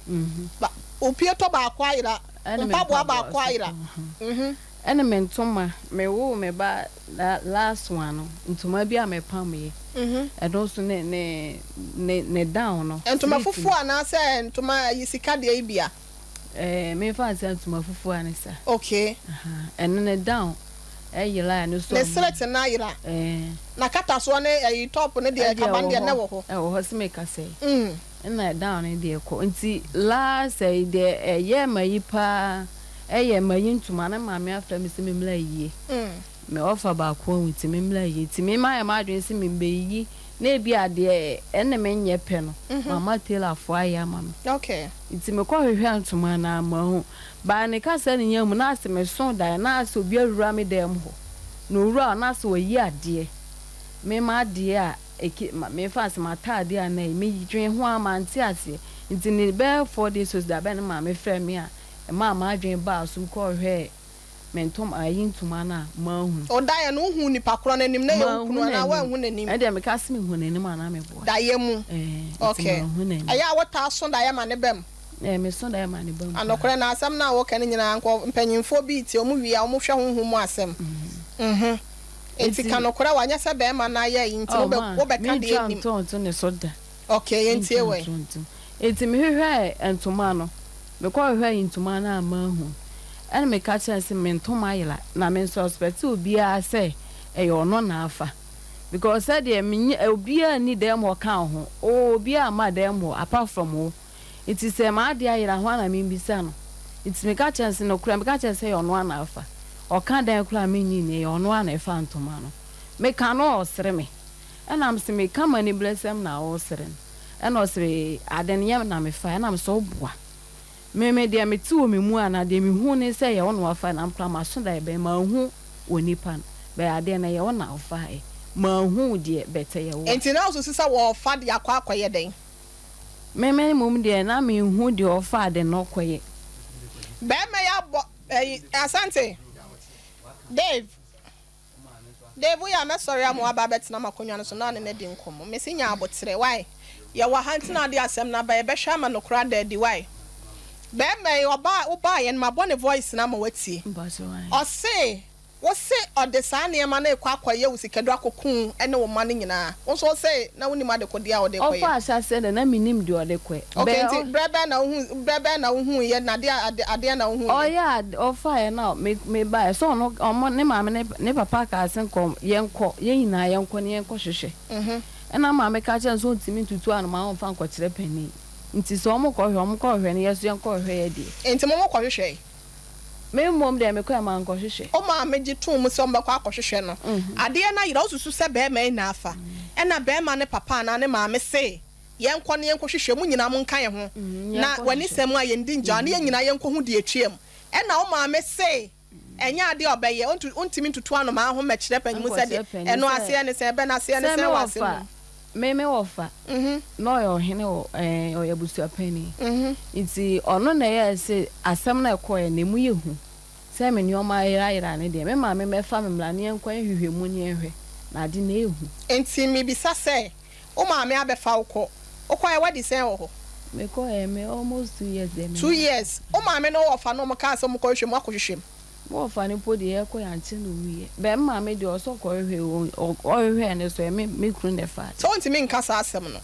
Ba, wo pietɔ baako ayera, wo Ɛne me mpaboa mpaboa baako nso ayera. ka ho. Mhm. Ɛne me ntoma, mewoo me ba la last one no, ntoma bi a mepamyɛ, ɛno nso ne ne ne ne down no, Ntoma slit no. fufuo anaasɛ ntoma ayi sika deɛ yi bi a? Ɛɛ, memfa nsɛ ntoma fufuo a ne sa. Okay. Ahaa, ɛno ne down ɛyera a ɛno nso Ne ɔmo. slit no ayera. Ɛɛ. N'akatasoɔ ne ɛyi top no deɛ Ɛdeɛ kaba no ɛwɔ deɛ na hɔ, ɛwɔ hɔ. ɛwɔ hɔ sɛ mekasa yi. Mm. Nna down no deɛ kɔ nti last ɛyi deɛ ɛyɛɛ mayi paa ɛyɛ mayi ntoma na maame afrɛ me sɛ me mmra ayie me ɔfa baako awu nti me mmra ayie nti me mayɛ m'adwene sɛ me bɛyiyi na ebi a deɛ ɛne me nyɛ pɛ no mama tailor foɔ ayɛ ama me nti me kɔ hwehwɛ ntoma no a mahu by ne kasa ne nya mu na asɛ me so daeɛ na asɛ obi awura me dan mu hɔ na owura hɔ na asɛ wayi adeɛ me m'adeɛ a Eke ma me fa ase m'ataade a na me dwen ho ara mante aseɛ nti ne bɛyɛ 4 days so da bɛn ne maame frɛɛ me a ɛmaa m'adwene baa so mekɔɔ hwɛɛ me ntoma ayi ntoma no a manhu. Wo daeɛ no wohuu nipa korɔ no anim na ɛyɛ wo Manhu kunu anaa n'anim woanhu n'anim? Ɛndeɛ meka se mehu n'anim anaa meboa? Daeɛ mu Ɛɛ nti ok manhu n'anim. Ɛyɛ a wotaa so daeɛ ma ne ba mu? Ɛɛ meso daeɛ ma ne ba mu paa. Nokorɛ na asɛm no a woka no nyinaa nkɔ mpanyinfoɔ bi retie wɔn wie a wɔhwɛ honhom mu asɛm mhm. Enti Enti ka nokorɛ wanyɛ sɛ bɛɛma no ayɛ yi nti oh wobɛ ma wobɛka deɛ mentwa ɛnnim. nto nto ne so da. Ok yɛntie Mentwa wei. nto nto. Enti mehwehwɛɛ ntoma no, mekɔ hwehwɛɛ ntoma no a manhu. Ɛna meka kyerɛɛ no sɛ me ntoma ayera na me nsuspɛte obiara sɛ ɛyɛ ɔno na afa. Because sɛdeɛ menye obiara nni dan mu hɔ ka wo ho, oo obiara mma dan mu hɔ apart from wo. Ntsi sɛ m'ade ayera a, hwan na mimbisa no? Ntsi meka kyerɛɛ no se, Nokorɛ, meka kyerɛɛ no sɛ eyɛ ɔno ara na afa. Ɔka dɛn koraa a minnye nni, eyɛ ɔno ara na efaa ntoma no. Meka no a ɔsere me. Ɛna mese, Meka m'aniberesɛm na ɔresere no. Ɛna ɔse, Ade no nyɛ me na mefae. Ɛna mese, Woboa. Me, me deɛ mete wɔ me mu anaa deɛ mehu ne sɛ ɛyɛ wo na wafa na koraa m'aso da ɛbɛn, manhu onipa no, but adeɛ no ɛyɛ wo na wofaeɛ. Manhu wo deɛ, but ɛyɛ wo a. Enti na wosusu sɛ wɔrefa de akɔ akɔyɛ dɛn? Me me mmom deɛ na menhu deɛ ɔfa ade no kɔyɛ. Bɛɛma yi abɔ ɛyi Asante Dave Dave woyɛ a mɛsɔre ama waba abɛtena m'akonnwa no so na ɔne no adi nkɔmmɔ. Mese nya aboterɛ wai yɛwɔ ha nti na wode asɛm no aba yɛbɛhwɛ ama nokorɛ ada adi wai Bɛɛma yi ɔbaa wobaeɛ no mabɔ ne voice no ama watie Ɔse Wo se ɔde saa nneɛma no rekɔ akɔyɛ wo sikaduro akɔku wo ne wo mma no nyinaa. Wo nso wo se na wonim adekodeɛ a ɔde rekɔyɛ. Ɔkɔ ahyɛaseɛ deɛ na mennim deɛ ɔde kɔɛ. Okay, Bɛ nti berɛ bɛn na wohu, berɛ bɛn na wohuiɛ na adeɛ ade adeɛ na wohuiɛ? Ɔyɛ ade, ɔfaeɛ na me mebaeɛ. Sɛ ɔno, ɔmo, ne maame ne ne papa kaa se nkɔ yɛnkɔ, yɛn nyinaa yɛnkɔ na yɛnkɔ hwehwɛ. Ɛna maame ka kyerɛɛ no sɛ ɔntumi ntutu anomaa ɔmfa nkɔkyerɛ panin. Nti sɛ ɔmo kɔhwɛ, ɔmo kɔhwehwɛ no yɛ nso yɛnkɔhwehwɛ yɛ deɛ. Nti mo mokɔhwehwɛe? Me mmom deɛ mekɔɛ mankɔhwehwɛ. Wo maame gye too mu sɛ wɔbɛkɔ akɔhwehwɛ no. Adeɛ no ayera, wosusu sɛ barima yi na afa? Ɛnna barima no papa anaa ne maame se, Yɛnkɔ na yɛnkɔhwehwɛ, mo nyinaa monka yɛn ho, na w'anisɛm a yɛndi ngyaa na yɛn nyinaa yɛnkɔhu deɛ ɛtwaam. Ɛnna wo maame se, Ɛnyɛ adeɛ a ɔbɛyɛ, ɔntumi ntutu anomaa ho mmɛkyerɛ panin mu sɛdeɛ ɛno aseɛ ne sɛn, ɛbɛ no aseɛ ne Sɛ sɛn me wɔ asɛm wɔfa, no mu. me me wɔfa, na ɔyɛ ɔhene wɔ ɛɛ ɔyɛ abusuapanin. Nti ɔno na ɛyɛɛ se asɛm no a ɛkɔeɛ no emu yɛ hu sɛ me nneɛma ayerayera no deɛ, me maame mmɛfa me mmra na yɛnkɔ nhwehwɛ mu na yɛnhwɛ, na ade no ɛyɛ hu. Nti mebisa sɛ, wo maame abɛfa wo kɔ, wokɔeɛ woadi sɛn wɔ hɔ? Mekɔeɛ me almost 2 years deɛ Two menyaa. years. Wo maame ne wo wɔfa no wɔkaa sɛ wɔkɔhwehwɛ mu, woakɔhwehwɛ mu? Me wɔfa no mpo deɛ yɛkɔ yɛ ankyɛ na owuiɛ. But me maame deɛ ɔsɛ ɔkɔhwehwɛ o, ɔhwehwɛɛ no so ɛ, me me kunu na ɛfaa Sɛ wontumi nka saa asɛm no.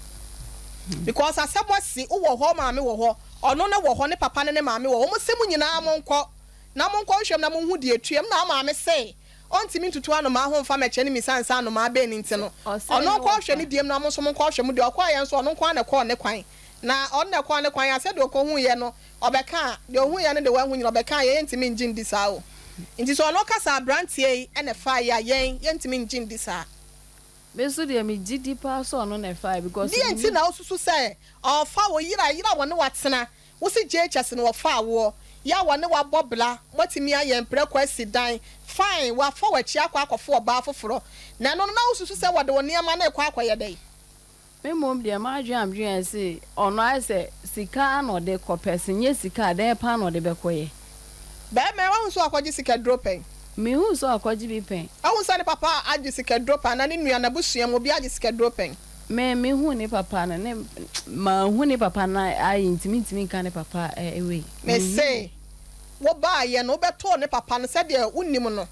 Because asɛm asi, wowɔ hɔ, wo maame wɔ hɔ, ɔno no wɔ hɔ, ne papa ne ne maame wɔ hɔ, wɔn se mo nyinaa monkɔ na monkɔ nhwɛ mu na monhu deɛ ɛtua mu. Na wo maame se ɔntumi ntutu anomaa ho mfa mɛkyɛ no misiane sɛ anomaa bɛn no nti no, ɔno nkɔ nhwɛ ne deɛ mu na mo nso monkɔ nhwɛ mo deɛ. Ɔkɔeɛ nso ɔno nko ara na ɛkɔɔ ne kwan. Na ɔno na ɛkɔɔ ne kwan a sɛdeɛ ɔkɔhuiɛ no ɔbɛka a, deɛ ɔhuiɛ no deɛ wanhu nyina ɔbɛka a yɛn yɛntumi ngye ndi saa o. Nti sɛ ɔno ka sɛ abranteɛ yi na ɛfaeɛ a yɛn yɛntumi ngye ndi saa. Me nso deɛ me gye di paa sɛ ɔno na ɛfaeɛ because Deɛ nti menim. na wosusu sɛ ɔɔfa wo yere a yere a wɔne wo atena, wo se JHS na wɔfaa woɔ, yɛ a wɔne wo abɔ bra, moatumi ayɛ mprɛko asi dan, fine, wafa w'akyi akɔ akɔfa ɔbaa foforɔ, na ɛno no na wosusu sɛ wɔde wo nneɛma no rekɔ akɔyɛ dɛn? Me mmom deɛ m'adwene a medwene yɛ se ɔno ayɛ sɛ sika ara na ɔde kɔ pɛ se nyɛ sika a dɛn paa na ɔde bɛkɔ yɛ. Bɛɛma yi wahu sɛ wakɔgye sikaduro pɛn? Menhuu sɛ wakɔgye bi pɛn. Wahu sɛ ne papa agye sikaduro pɛn anaa ne nua, n'abusua mu obi agye sikaduro pɛn? Me mehuu ne papa no ne manhu ne papa no ayi nti mentumi nka ne papa wei. Me se wo baayɛ no wobɛtoo ne papa no sɛdeɛ wonim no.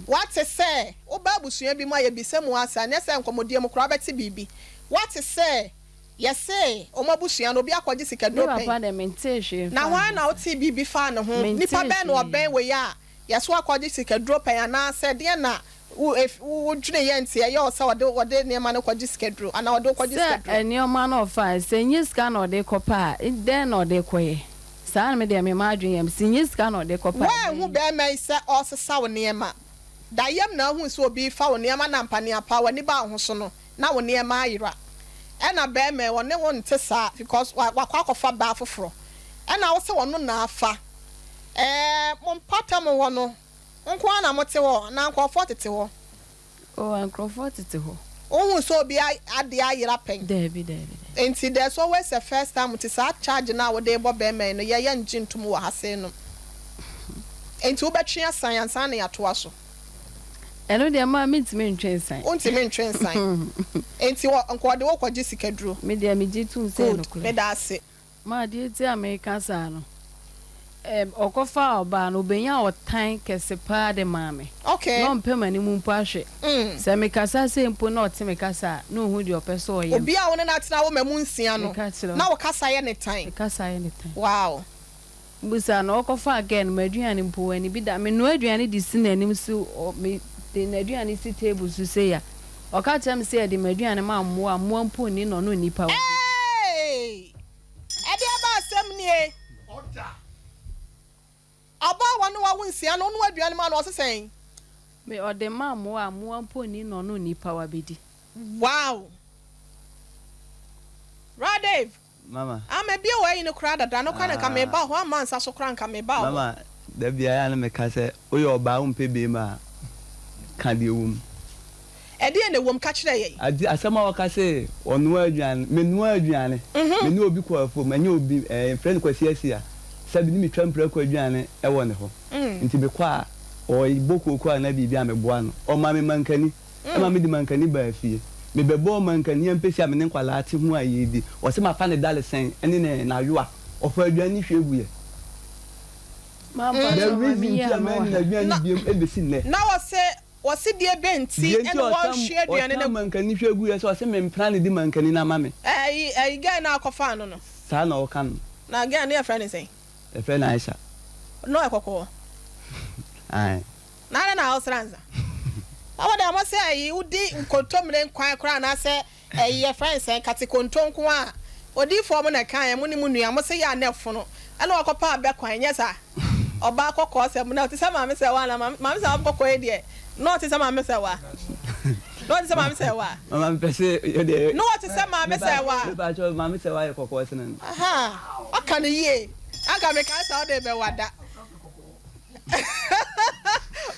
Woate sɛ woba abusua bi mu a yɛbisa mu ase anyɛ sɛ nkɔmmɔdie mu koraa wobɛte biribi. Woate sɛ yɛse wɔn abusua no obi akɔgye Ne sikaduro papa pɛn. deɛ mentee hwee Na mfaa hwan ne na ho. wotee biribi faa ne ho? Mentee Nipa bɛn na hwee. ɔbɛn wei a yɛse wakɔgye sikaduro pɛn anaasɛ deɛn na wo ef wo wodweneeɛ nti ɛyɛ wo sɛ ɔde ɔde nneɛma no kɔgye sikaduro anaa ɔde wo kɔgye Sɛ sikaduro? nneɛma no ɔfae, sɛ ɛnyɛ sika na ɔde rekɔpɛ a, dɛn na ɔde rekɔyɛ? Saa na me deɛ me m'adwene yɛ me, sɛ ɛnyɛ sika na ɔde rekɔpɛ a, Woanhu dɛn? barima yi sɛ ɔresesa wo nneɛma? Da yam na ahuu sɛ obi refa wo nneɛma na ampaneampa w'ani baa wo ho so no na wo nneɛma ayera. Ɛna barima yi ɔne wo nte saa because wakɔ akɔfa baa foforɔ ɛna wo sɛ ɔno na afa. Ɛɛ mo mpɔtam hɔ no wo nko ara na mote hɔ anaa nkurɔfoɔ tete hɔ? Oh, nkurɔfoɔ tete hɔ. Wohuu sɛ obi adeɛ ayera pɛn? Daabi, daabi, daabi. Enti there's always a first time nti saa charge no a wode rebɔ barima yi no yɛ yɛngye ntom wɔ ha sei nom. Enti wobɛtwe asan ansa na yɛatoa so? Ɛno deɛ maa mentumi ntwe nsan. Wontumi ntwe nsan. Enti wɔ nka ɔde wo kɔgye sikaduro. Me deɛ megye tom sɛ ɛyɛ Good, nokorɛ. meda ase. Ma deɛ nti a mereka saa no, ɛɛm, ɔkɔfaa ɔbaa no, ɔbɛnyaa ɔtan kɛse paa de maa me. Okay. Na ɔmpɛ m'anim mpo ahwɛ. Sɛ mekasa sei mpo na ɔte me kasa a, na ɔhu deɛ ɔpɛ sɛ ɔyɛ me. Obi a wo ne no atena wo mmamu nsia no, Meka kyerɛ wo. na wo kasa yɛ ne tan. Me kasa yɛ ne tan. Wow. Mebisa no, ɔkɔfaa girl no, m'aduane mpo, wanni bi da. Menoa aduane de si n'anim so, ɔ, me de n'aduane si table so sei a, ɔka kyerɛ me sɛ yɛde m'aduane ma mmoa a, mmoa mpo nni na ɔno nnipa wɔ. Eeii! Ɛdeɛ ba asɛm nie. Ɔbaa a wɔne wo awo nsia no, wonoa aduane ma no, ɔse sɛn? Me, ɔde ma mmoa a, mmoa mpo nni na ɔno nnipa wabɛdi. Wow! Bra Dave! Mama. Ah mabie w'ayi no koraa dada no koraa na nka meba hɔ amma nsa so koraa nka meba hɔ. Mama, da biara a na meka sɛ woyɛ ɔbaa wompɛ beema a, ka deɛ ɛwɔ mu. Ɛdeɛn na ɛwɔ mu? Ka kyerɛ yɛn. Ade, asɛm a wɔka se ɔnoa aduane, menoa aduane, me ne obi kɔ afuom, ɛnyɛ obi, ɛɛ, yɛfrɛ no Kwasi Asia, sɛbi ne metwa mprako aduane wɔ ne hɔ, nti mekɔ a, ɔbɔ kooko anaa biribi a meboa no, ɔma me mankani. Ɛma mede mankani baa fie. Mebɛbɔɔ mankani ampesi a me ne nkwadaa te ho a yɛredi. Ɔse mafa ne dadesɛn ne ne n'ayowa. Ɔfaa aduane no hwie guiɛ. The reason nti a manni n'aduane biom ɛbɛsi nnɛ. Na ɔse, ɔse deɛ bɛn nti Deɛ nti na a ɔtam, wɔhwie aduane no ɔtam mankani hwie guiɛ sɛ ɔse mempena no de mankani no ama me. Ɛyi, ɛyi girl no a ɔkɔfaa no no. Saa na ɔka no. Na girl no yɛfrɛ no sɛn? Yɛfrɛ no Aisha. Na ɔyɛ kɔkɔɔ? Ae. Na adɛn na wosra nsa? Na wo deɛ wɔse ayi wodi nkontommire nkwan koraa anaasɛ ayi yɛfrɛ no sɛn kate konto nko a odiyifoɔ mo na ɛkaeɛ mo ne mo nua mose yɛ a na ɛfono ɛna wakɔpɛ abɛ kwan nyɛ saa ɔbaa kɔkɔɔ sɛ mo na ɔte sɛ maame sɛ wa na maame sɛ wa kɔkɔɔ yi deɛ na ɔte sɛ maame sɛ wa na ɔte sɛ maame sɛ wa Mama mepɛ sɛ yɛ deɛ na ɔte sɛ maame sɛ wa mepa kyɛw maame sɛ wa yɛ kɔkɔɔ sene no aha waka no yie anka mekae sɛ wode bɛwa da.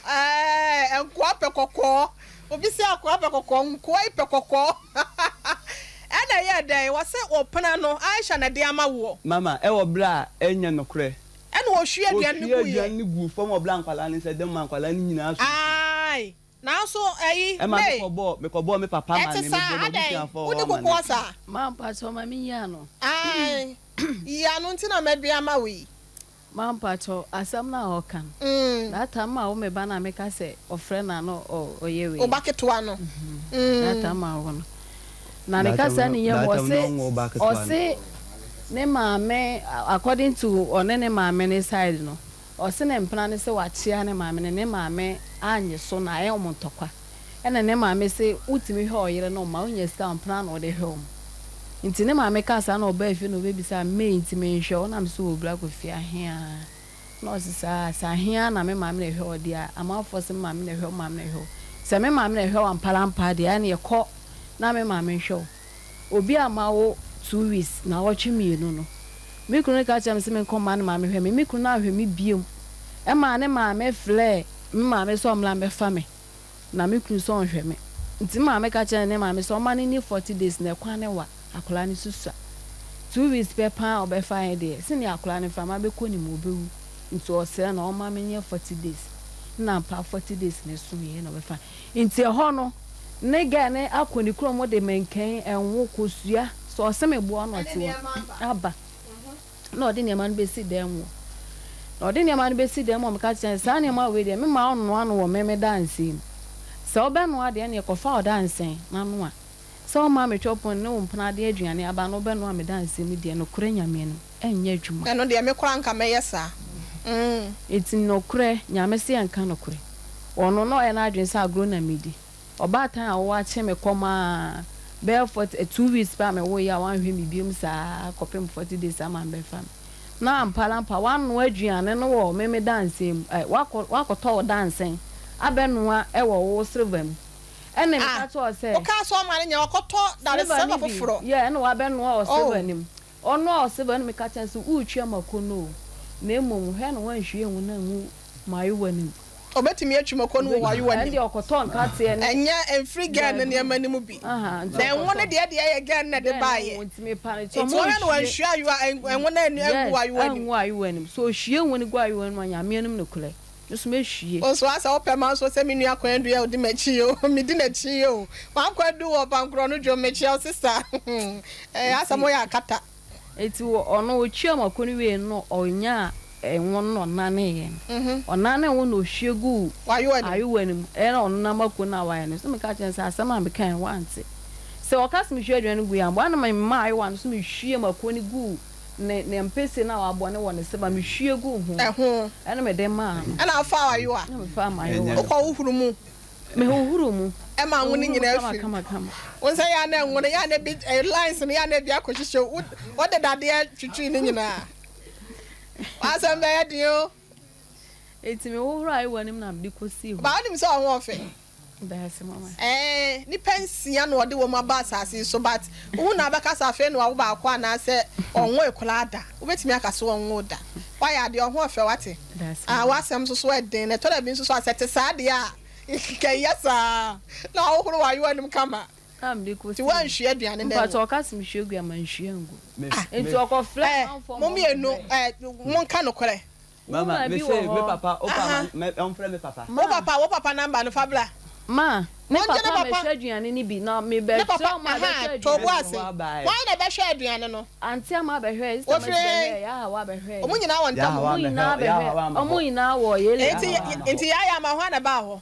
Ɛɛ nkoa pɛ kɔkɔɔ. Obi sɛ akoa pɛ kɔkɔɔ, nkoa yi pɛ kɔkɔɔ. Ɛna ɛyɛɛ dɛn? Wɔse wo pena no, Aisha na ɛde ama woɔ. Mama, ɛwɔ berɛ a ɛnyɛ nokorɛ. Ɛna ɔhwie aduane no Ɔhwie guiɛ. aduane no guu fam wɔ berɛ a nkwadaa no nsa da mu maa nkwadaa no nyinaa soo su. Ae, nanso ɛyi, Ɛma May, mekɔbɔɔ, mekɔbɔɔ me papa ɛte amane, saa, mebɔɔ adɛn, m'abusuafoɔ hɔ wonni amane. kokoɔ saa? Ma mpakyɛw ma menyi ano. Ae, yi ano nti na mabue ama wo yi. Ma mpakyɛw asɛm no a ɔka no that time a wo me ba no a meka sɛ ɔfrɛ no a na ɔyɛ wei Wo ba ketewa no. That time a wo no. Na ne kasa ne yam ɔse ɔse ne maame according to ɔne ne maame ne side no ɔse ne mpena no se wakyea ne maame no ne maame anye so na ayɛ ɔmo ntɔkwa ɛna ne maame se wotumi hwɛ ɔyere no mma wonya sika a mpena na ɔde hwɛ ɔmo nti ne maame kaa saa na ɔbaa fie na ɔbɛbisaa me May nti menhwɛ wo na mese wɔ bra Kofi aheaa. Na ɔse saa a, sɛ ahe ara na me maame na ɛhwɛ wo deɛ a, amanfoɔ se me maame na ɛhwɛ wo, me maame na ɛhwɛ wo. Sɛ me maame na ɛhwɛ wo ampara-ampara deɛ a, ɛneɛ kɔ na me maame nhwɛ wo. Obi amma wo 2 weeks, naawɔtwe mmienu no, me kunu no ka kyerɛɛ me sɛ menkɔ mma ne maame hwɛ me. Me kunu no anhwɛ me biom. Ɛmaa ne maame frɛɛ me maame sɛ ɔmmra mmɛfa me. Na me kunu sɛ ɔnhwɛ me. Nti me maame ka kyerɛɛ ne maame sɛ ɔmma no nni 40 days na ɛkwan no wa, akwadaa no susua. 2 weeks pɛ paa a ɔbɛfa yɛn deɛ, sɛnea akwadaa no mframa bɛkɔ ne mu ɔbɛwu. Nti ɔsrɛ no ɔmma me nyɛ 40 days. Nna ampa 40 days no soeɛ na ɔbɛfa. Nti ɛhɔ no, ne girl no akɔ ne kurom de mankɛn, ɛnwo, kosua, sɛ ɔse me boa na ɔte hɔ aba. Na ɔde nneɛma no bɛsi dan mu. Na ɔde nneɛma no bɛsi dan mu a, meka kyerɛɛ no sɛ, Saa nneɛma wei deɛ, memma wonnoa no wɔ me me dansɛn mu. Sɛ wobɛnoa deɛ, ɛnneɛ kɔfa wo dansɛn na noa. Sɛ womma metwa pono ne wo mpena de aduane aba na wobɛnoa me dansɛn mu deɛ, nokorɛ Nyame anim, ɛrenyɛ adwuma. Ɛno deɛ, me koraa anka mɛyɛ saa. Enti nokorɛ, Nyame se yɛnka nokorɛ. Ɔno, na ɔyɛ n'adwene sɛ agorɔ na medi. Ɔbaatan a ɔwɔ akye me kɔm aa bɛyɛ 40 2 weeks pɛ a me woeɛ a wanhwɛ me biom saa kɔpem 40 days ama mbɛfa me na ampa ara ampa wanoa aduane no wɔ me me dansɛn mu ɛ wakɔ wakɔtɔ wo dansɛn abɛnoa wɔ wo silver mu ɛne me Ah ka kyerɛ wo sɛ wokaa sɛ ɔma no nyɛ wakɔtɔ dade silver silver no bi foforɔ yeah ɛna wabɛnoa wɔ oh. silver no mu Ɔno a ɔse bɛ no meka kyerɛ no sɛ, Woretwi ama ko no o, na mmom hwɛ na woanhwie ngo no angu m'ayowa no mu. Ɔbɛtumi atwi mako no wɔ Ɔbɛtwi, w'ayowa ɛno nim. deɛ ɔkɔtɔɔ nkateɛ ne. Ɛnyɛ ɛmfiri girl no Daabi, nneɛma no mu bi. aha, nti Na ngo no ɔkɔtɔ. deɛ deɛ ɛyɛ girl no na ɛde Girl no baeɛ. ngo, nti mepa no kyɛw Nti ma ɔhwɛ na ɔnhwie. wanhwie ayowa, ngo no angu Yes, w'ayowa nim. angu ayowa no mu. Sɛ ɔhwie ngo no gu ayowa no mu a, Nyame anim nokorɛ, me nso mɛhwie. Wo nso asɛ wopɛ ma nso sɛ me nua Kwadu a ɔdi m'akyi yi o, medi n'akyi yi o. M'Kwadu wɔ Bankorɔ no dwom, mekyia wo sister. Ɛɛ asɛ Nti. moyɛ akata. Enti ɔno ɔtwaa mako no wieeɛ no na ɔnyaa ngo no na ɔnaneeɛ no. Ɔnanee ngo no na ɔhwie guu ayowa no mu. Ɛna ɔno mako no a wayɛ no. So meka kyerɛɛ no sɛ asɛm a mekaeɛ no wante. Sɛ ɔka sɛ mehwie aduane no guiɛ a, amboa na memaa ayowa no so mehwie mako no guu ne ne mpese no a wabɔ no wɔ ne seba mehwie guu ho. Ɛna mede maa no. Ɛna wofaa w'ayowa? Ɛna mefaa m'ayowa. Wokɔ wohoro mu? Mehohoro mu. Ɛma ngo no nyinaa firi. Wo nsa yɛ a na ngo no yɛ a na ebi lines no yɛ a na ebi akɔhyehyɛ wo. Wode dadeɛ twitwii ne nyinaa. W'asɛm bɛyɛ den o. Enti mehohoro ayewa no mu na mede kɔsii hɔ. Ba wonim sɛ ɔho ɔfɛ? Daase mama. Ɛɛ nipa nsia na ɔde wɔn aba asase yi so but wohu na abɛka sɛ afei na wawo baako anaasɛ ɔnwoe koraa da. Wobɛtumi aka sɛ ɔnwoo da. Wayɛ adeɛ ɔho ɔfɛ wate. Daase Ah mama. w'asɛm nso so ɛden na ɛtɔ da bi nso so a sɛ ɛte saa deɛ a Kɛyɛ saa na ɔhohoro w'ayewa anim kama. Na mede Nti kɔsii woanhwie aduane no angu? Mpakyɛ ɔka se mehwie gui a manhwie angu. Ah Nti ɔkɔfrɛɛ eh amanfoɔ mo ma mmienu wɔbɛhwɛɛ. eh monka nokorɛ. Mama, Woman me bi se wɔ me hɔ. papa, wo pa Aha. ma, ɔmfrɛ me papa. Wo Ma. papa, wo papa number no fa bra. Ma, ne Mongye ne papa papa. mmɛhwɛ aduane no bi na Ne mebɛkyerɛ papa, wɔn a aha, ɛbɛhwɛ to wo aduane bo no. ase. Hwan na ɛbɛhwɛ aduane no? Auntie Ama bɛhwɛɛ, Sister Wɔfiri Mercy he? bɛhwɛɛ, Yahawa bɛhwɛɛ. Wɔn nyinaa wɔ ntam Yahawa o. Wɔn nyinaa mmɛhwɛ, bɛhwɛ, Yahawa amma hɔ. wɔn nyinaa wɔ Yele. Enti, Yahawa amma hɔ. enti Yaya ama hwan na ɛbaa hɔ?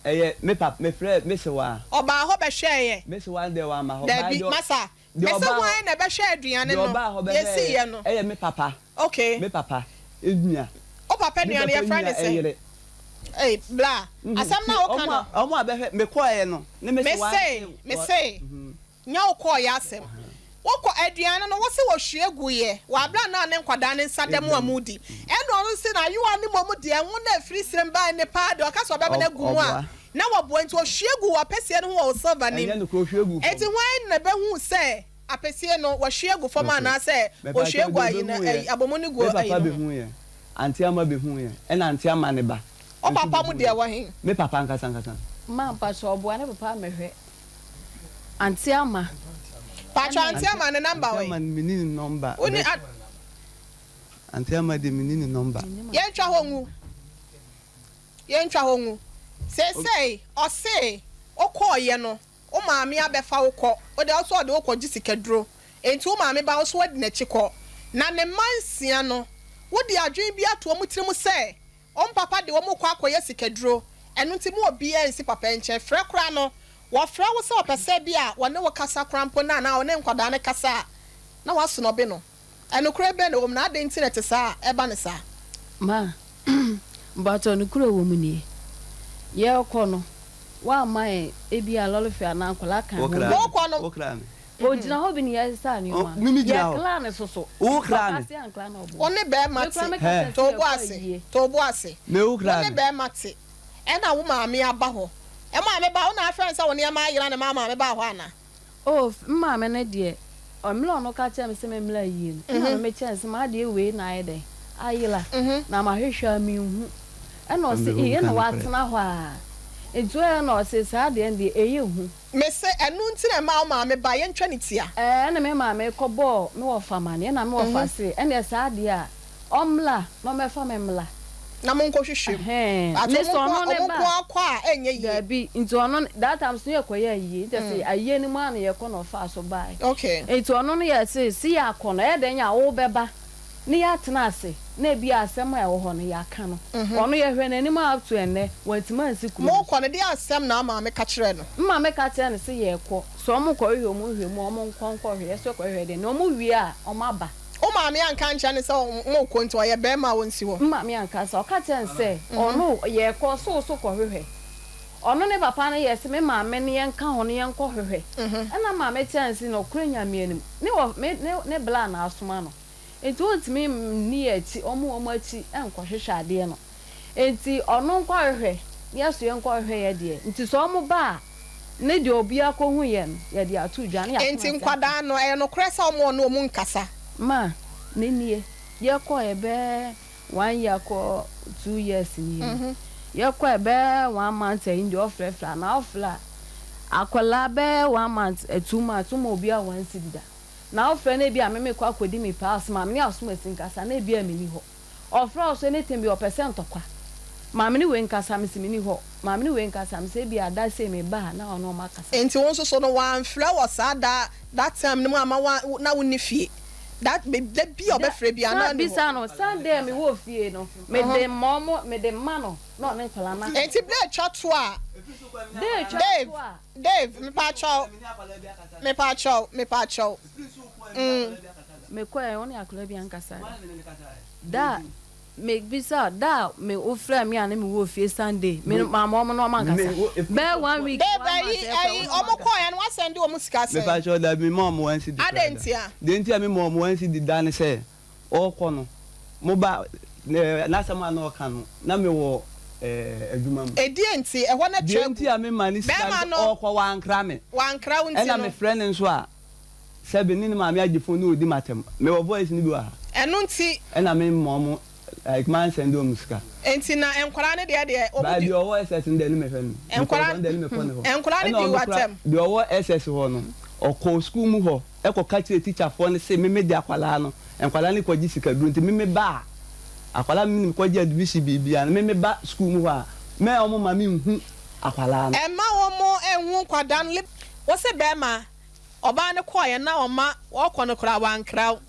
Ɛyɛ me pap, mefrɛɛ me sewaa. Ɔbaa hɔ bɛhwɛeɛ. Me sewaa no deɛ wamma hɔ. Dabi, Baa deɛ, masa, deɛ mese ɔbaa hɔ, hwan na ɛbɛhwɛ aduane deɛ no? ɔbaa hɔ Deɛ bɛhwɛeɛ ɛsiiɛ no. ɛyɛ me papa. Okay. Me papa nua. Wo papa Me nua no papa yɛfrɛ nua no sɛn? ɛyere. Ei, bla, asɛm no a woka Nti no. ɔmo a bɛhwɛ, mekɔeɛ no, ne me sewaa Mese, no se, mese, Nyɛ wo kɔɔeɛ asɛm. Wokɔ, aduane no, wose wɔhwie guiɛ wɔ aberɛ a na ne nkwadaa no nsa da mu a modi. Ɛna ɔno nso n'ayowa no mmom deɛ, ngo no a ɛfiri serem baeɛ no paa deɛ, ɔka sɛ ɔbɛmene agu mu a, na wɔboa. Enti ɔhwie guu w'apɛsie no ho wɔ wo silver no mu. Enti hwan na bɛhuu sɛ apɛsie no, wɔahwie agu fam anaasɛ wɔhwie agu ayi no, ayi, abomu no gu ayi no ho? Wo papa mu deɛ wɔ he? Ma mpakyɛ ɔboa ne papa mɛhwɛ. Auntie Ama. Pacho Auntie Ama ne number Auntie wɔ Ama me ni ne number. Wo ni a. Auntie Ama de me ni ne number. Yɛntwa hɔ ngu. Yɛntwa hɔ ngu. Seesei ɔse wokɔɔyɛ no wo maame abɛfa wo kɔ. Wo deɛ ɔse ɔde wo kɔgye sikaduro. Enti wo maame ba wo so adi n'akyi kɔ. Na ne mma nsia no wode adwene bi ato wɔn tirim sɛ Wɔn papa de wɔn rekɔ akɔyɛ sikaduro, ɛno nti mo obiara nsi papa nkyɛn. Frɛ koraa no, Wɔfrɛ wo sɛ ɔpɛ sɛ bi a wɔne wo kasa koraa mpo no anaa ɔne nkwadaa no kasa a, na woasonɔbe no. Nokorɛ bɛn na ɛwɔ mu, na adɛn nti na ɛte saa a ɛba no saa? Ma, mpakyɛw nokorɛ ɛwɔ mu nie, yɛrekɔ no, woamma yɛn ebia lɔre fare anaa nkwadaa ka ho bi. Morekɔ no. Ogyina hɔ bi na yɛsesa nneɛma. Yɛkla no soso. Papa se ankla na ɔboa. Wo ne bɛrima te. To wo bo ase. To wo bo ase. Wo ne bɛrima te. Ɛna wo maame aba hɔ. Wo maame ba, wo na afrɛ no sɛ wo nneɛma ayera na ɛma wo maame baa hɔ anaa? Oh, me maame no deɛ, mmerɛ a ɔno ka kyerɛɛ me sɛ memmra ayie no, ɛna me mekyerɛɛ no sɛ m'adeɛ wei na ayɛ dɛn, ayera, na mahwehwɛ a menhu. Ɛna ɔse, ee, ɛna watena hɔ ara. Nti ɔyɛ na ɔse, saa adeɛ no deɛ, ɛyɛ hu. Mese, ɛno nti na ɛmaa wo maame bae, yɛntwa ne ti a. Ɛɛ, ɛna me maame kɔbɔɔ me wɔfa amaneɛ, ɛna me wɔfa se, ɛneɛ saa adeɛ a, ɔmmra na ɔmmɛfa me mmra. Na monkɔhwehwɛ mu. Ɛhɛn, But ne ɔmo sɛ nko ɔno ne ɔmo ba nko ara kɔ a, ɛnyɛ yie. Daabi, nti ɔno, that time nso na yɛkɔyɛ ayie, nti ɛsɛ ayie no mu ara na yɛkɔ na ɔfaa so baeɛ. Okay. Nti ɔno no yɛse, se yɛakɔ no, ɛyɛ dɛn a wobɛba na yɛatena ase na ebia asɛm a ɛwɔ hɔ no yɛaka no. Ɔno yɛhwɛ n'anim a up to ɛnnɛ, wantumi ansi kuro no so. Morekɔ no, deɛ asɛm na wo maame ka kyerɛɛ no? Me maame ka kyerɛɛ no se yɛrekɔ, sɛ wɔkɔhwehwɛ wɔn nhwɛ mu a, wɔnkɔ nkɔhwɛ, yɛso yɛkɔhwehwɛ deɛ, na wɔwie a, wɔaba. Wo maame anka ankyerɛ no sɛ morekɔ nti ɔyɛ barima a ɔnsi hɔ? Me maame anka saa. Ɔka kyerɛɛ no sɛ ɔno yɛrekɔ, so wo so kɔhwehwɛ. Ɔno ne papa no yɛɛ sɛ me maame ne yɛnka ho no yɛnkɔhwehwɛ. Ɛna maame kyerɛɛ no sɛ nokorɛ Nyame anim, ne wɔ me ne ne bla na asoma no. Nti ɔntumi nni yɛn akyi, wɔn wɔn akyi nkɔhwehwɛ adeɛ no. Enti ɔno nkɔhwehwɛ, na yɛn nso yɛnkɔhwehwɛ yɛn deɛ. Nti sɛ wɔn ba a, ne deɛ obiara kɔhuiɛ no, yɛde ato dwa na yɛatena Enti ase aka. nkwadaa no, ɛyɛ nokorɛ sɛ wɔn ɔne wɔn nkasa? Ma, ne nie, yɛkɔeɛ bɛyɛ one year kɔ 2 years nie no, yɛkɔeɛ bɛyɛ one month ayi deɛ ɔfrɛfrɛ anaa ɔfrɛ a, akwadaa bɛyɛ one month, 2 months, woma obiara 1 cedi da. Na wofrɛ no ebia me mekɔ akɔdi me paa ɔse maame ne asomasi nkasa na ebia menni hɔ. Ɔfrɛ wo so anything bi ɔpɛ sɛ ntɔkwa. Maame ne wei nkasa mese menni hɔ. Maame ne wei nkasa mese ebia da sei meba a na ɔne wɔn akasa. Nti wo nso so no wamfrɛ wɔ saa da that time no mu amma wa na wonni fie that da bi a Da ɔbɛfrɛ biara na sa ɔnni hɔ. bisa no Sunday a mewɔ fie no mede ma ɔmo mede ma no na ɔne nkwadaa no Nti akasa. berɛ atwa to a Da atwa Dave to a. Dave mepaakyɛw mepaakyɛw mepaakyɛw mm. Mekɔɛ ɔne akwadaa bi ankasa da. Da a mebisa da a me wofrɛ me a na mewɔ fie Sunday me maama wɔn na wɔn ankasa bɛyɛ one week Dave one month ayi ɛkɔ ayi wɔn na wɔn wɔn ankasa. kɔɛ no wasɛnde wɔn sika sɛn? Mepakyɛw dabi me mma wɔn 1 cedi koraa Adɛn da. ntia? Deɛ nti a me mma wɔn 1 cedi da ne sɛ ɔrekɔ no mo ba ɛɛ n'asɛm a na ɔreka no na me wɔ ɛɛ adwuma mu. Ɛdeɛn nti? Ɛhɔ na Deɛ twa nti gu. a me mma no sika ne Bɛɛma sɛ no. ɔrekɔ wankra me. Wankra wo nti Ɛna no. me frɛ no nso a sɛbe ne ne maame agye phone na ɔredi m'atɛm. Me wɔ voice no bi wɔ ha. Ɛno nti. Ɛna me mma ɔmo like man send ɔmo sika. Nti na nkwadaa no deɛ deɛ ɔmo But di. deɛ ɔwɔ SS no deɛ ne mehwɛ no. Because Nkwadaa ɔno deɛ ne mekɔ ne hɔ. nkwadaa no Ɛna di ɔno koraa w'atɛm. deɛ ɔwɔ SS hɔ no ɔkɔɔ school mu hɔ ɛkɔ ka kyerɛɛ teacher foɔ no se me me de akwadaa no nkwadaa no kɔgye sika duro nti me me ba a akwadaa me ne kɔgye admission biribiara no me me ba school mu hɔ a mɛ ɔmo ma me nhu akwadaa no. Ɛmma wɔn nhu nkwadaa no. Wo se bɛɛma Ɔbaa no kɔeɛ na ɔma ɔkɔ no koraa wankra wo.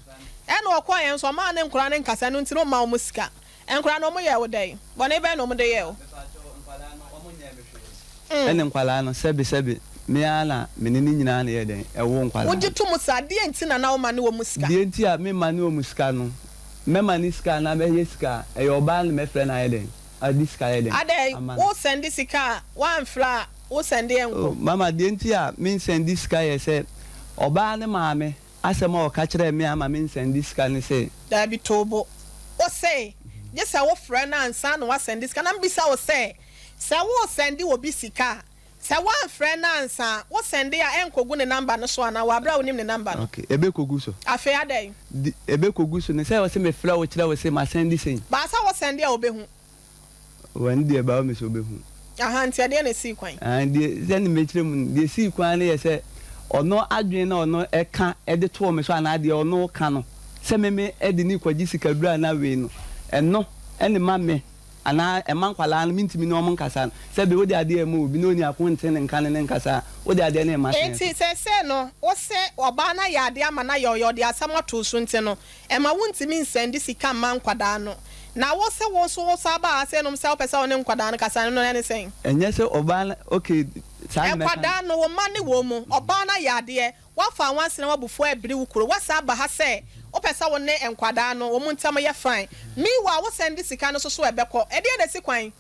Ɛna ɔkɔeɛ nso ɔmaa ne nkwadaa no nkasa ɛno nti na ɔmma wɔn sika. Nkwadaa no wɔyɛɛ wo dɛn? Bɔne bɛn na wɔde yɛɛ wo? Mm. Ɛne nkwadaa no sɛbe sɛbe me ara na me ne ne nyinaa na ɛyɛ dɛn ɛwo nkwadaa Wogye no. to mu saa? Deɛn nti na na woma ne wɔn sika? Deɛ nti a memma ne wɔn sika no, mɛma ne sika anaa mɛyɛ sika a, ɛyɛ ɔbaa no na mɛfrɛ no ayɛ dɛn ade sika ayɛ dɛn Adɛn, ama no. wo sɛnde sika a, woamfrɛ a, wo sɛnde Oh, ɛnkɔ? mama, deɛ nti a mensɛnde sika yɛ sɛ, ɔbaa ne maame asɛm a ɔka kyerɛɛ me a ama mensɛnde sika ne sɛ. Daabi, to wo bo. Wo se, gye sɛ wofrɛ no ansa na woasɛnde sika. Na mebisa wo sɛ, sɛ woresɛnde obi sika a, sɛ woamfrɛ no ansa a, wo sɛnde a, ɛnkɔgu ne number no so anaa wɔ aberɛ a wonim ne number no? Okay, ɛbɛkɔgu so. Afei adɛn? De, ɛbɛkɔgu so ne sɛ ɔse mefrɛ wo kyerɛ wo se masɛnde sei. Baasa wo sɛnde a ɔbɛhu. Wɔ deɛ ɛbaa me sɛ ɔbɛhu. Ahaa, nti ɛdeɛn na ɛsii kwan? Ahaa, deɛ, sɛdeɛ mɛkyerɛ mu no, deɛ ɛsii kwan no yɛ sɛ, ɔno adwene na ɔno ɛka de too me so anaa deɛ ɔno reka no, sɛ me me de no rekɔgye sikaduro anaa wei no, ɛno na ɛma me anaa ɛma nkwadaa no mentumi ne wɔn nkasa no. Sɛbe wode adeɛ rema obi na ɔnni ako nte ne nka ne ne nkasa a, wode adeɛ no rema sɛn so? Enti seesei no, wo se ɔbaa no ayɛ adeɛ ama no ayɛ ɔyɛ, ɔde asɛm ato wo so nti no, Ɛmma wontumi nsɛnde sika mma nkwadaa no. Na wo se wo nso wo san baa ha sei nom sɛ wopɛ sɛ wo ne nkwadaa no kasa no, ɛno ɛne sɛn? Ɛnyɛ sɛ ɔbaa no, okay, Saa na mɛka no. Nkwadaa no, wo mma ne wɔn mu. Ɔbaa no ayɛ adeɛ. Woafa anwansena w'abufuo abiri wo kuro. Woasan aba ha sɛ wopɛ sɛ wo ne nkwadaa no wɔn ntam yɛ fine. Meanwhile, wo sɛnde sika no nso so ɛbɛkɔ. Ɛdeɛn na ɛsi kwan?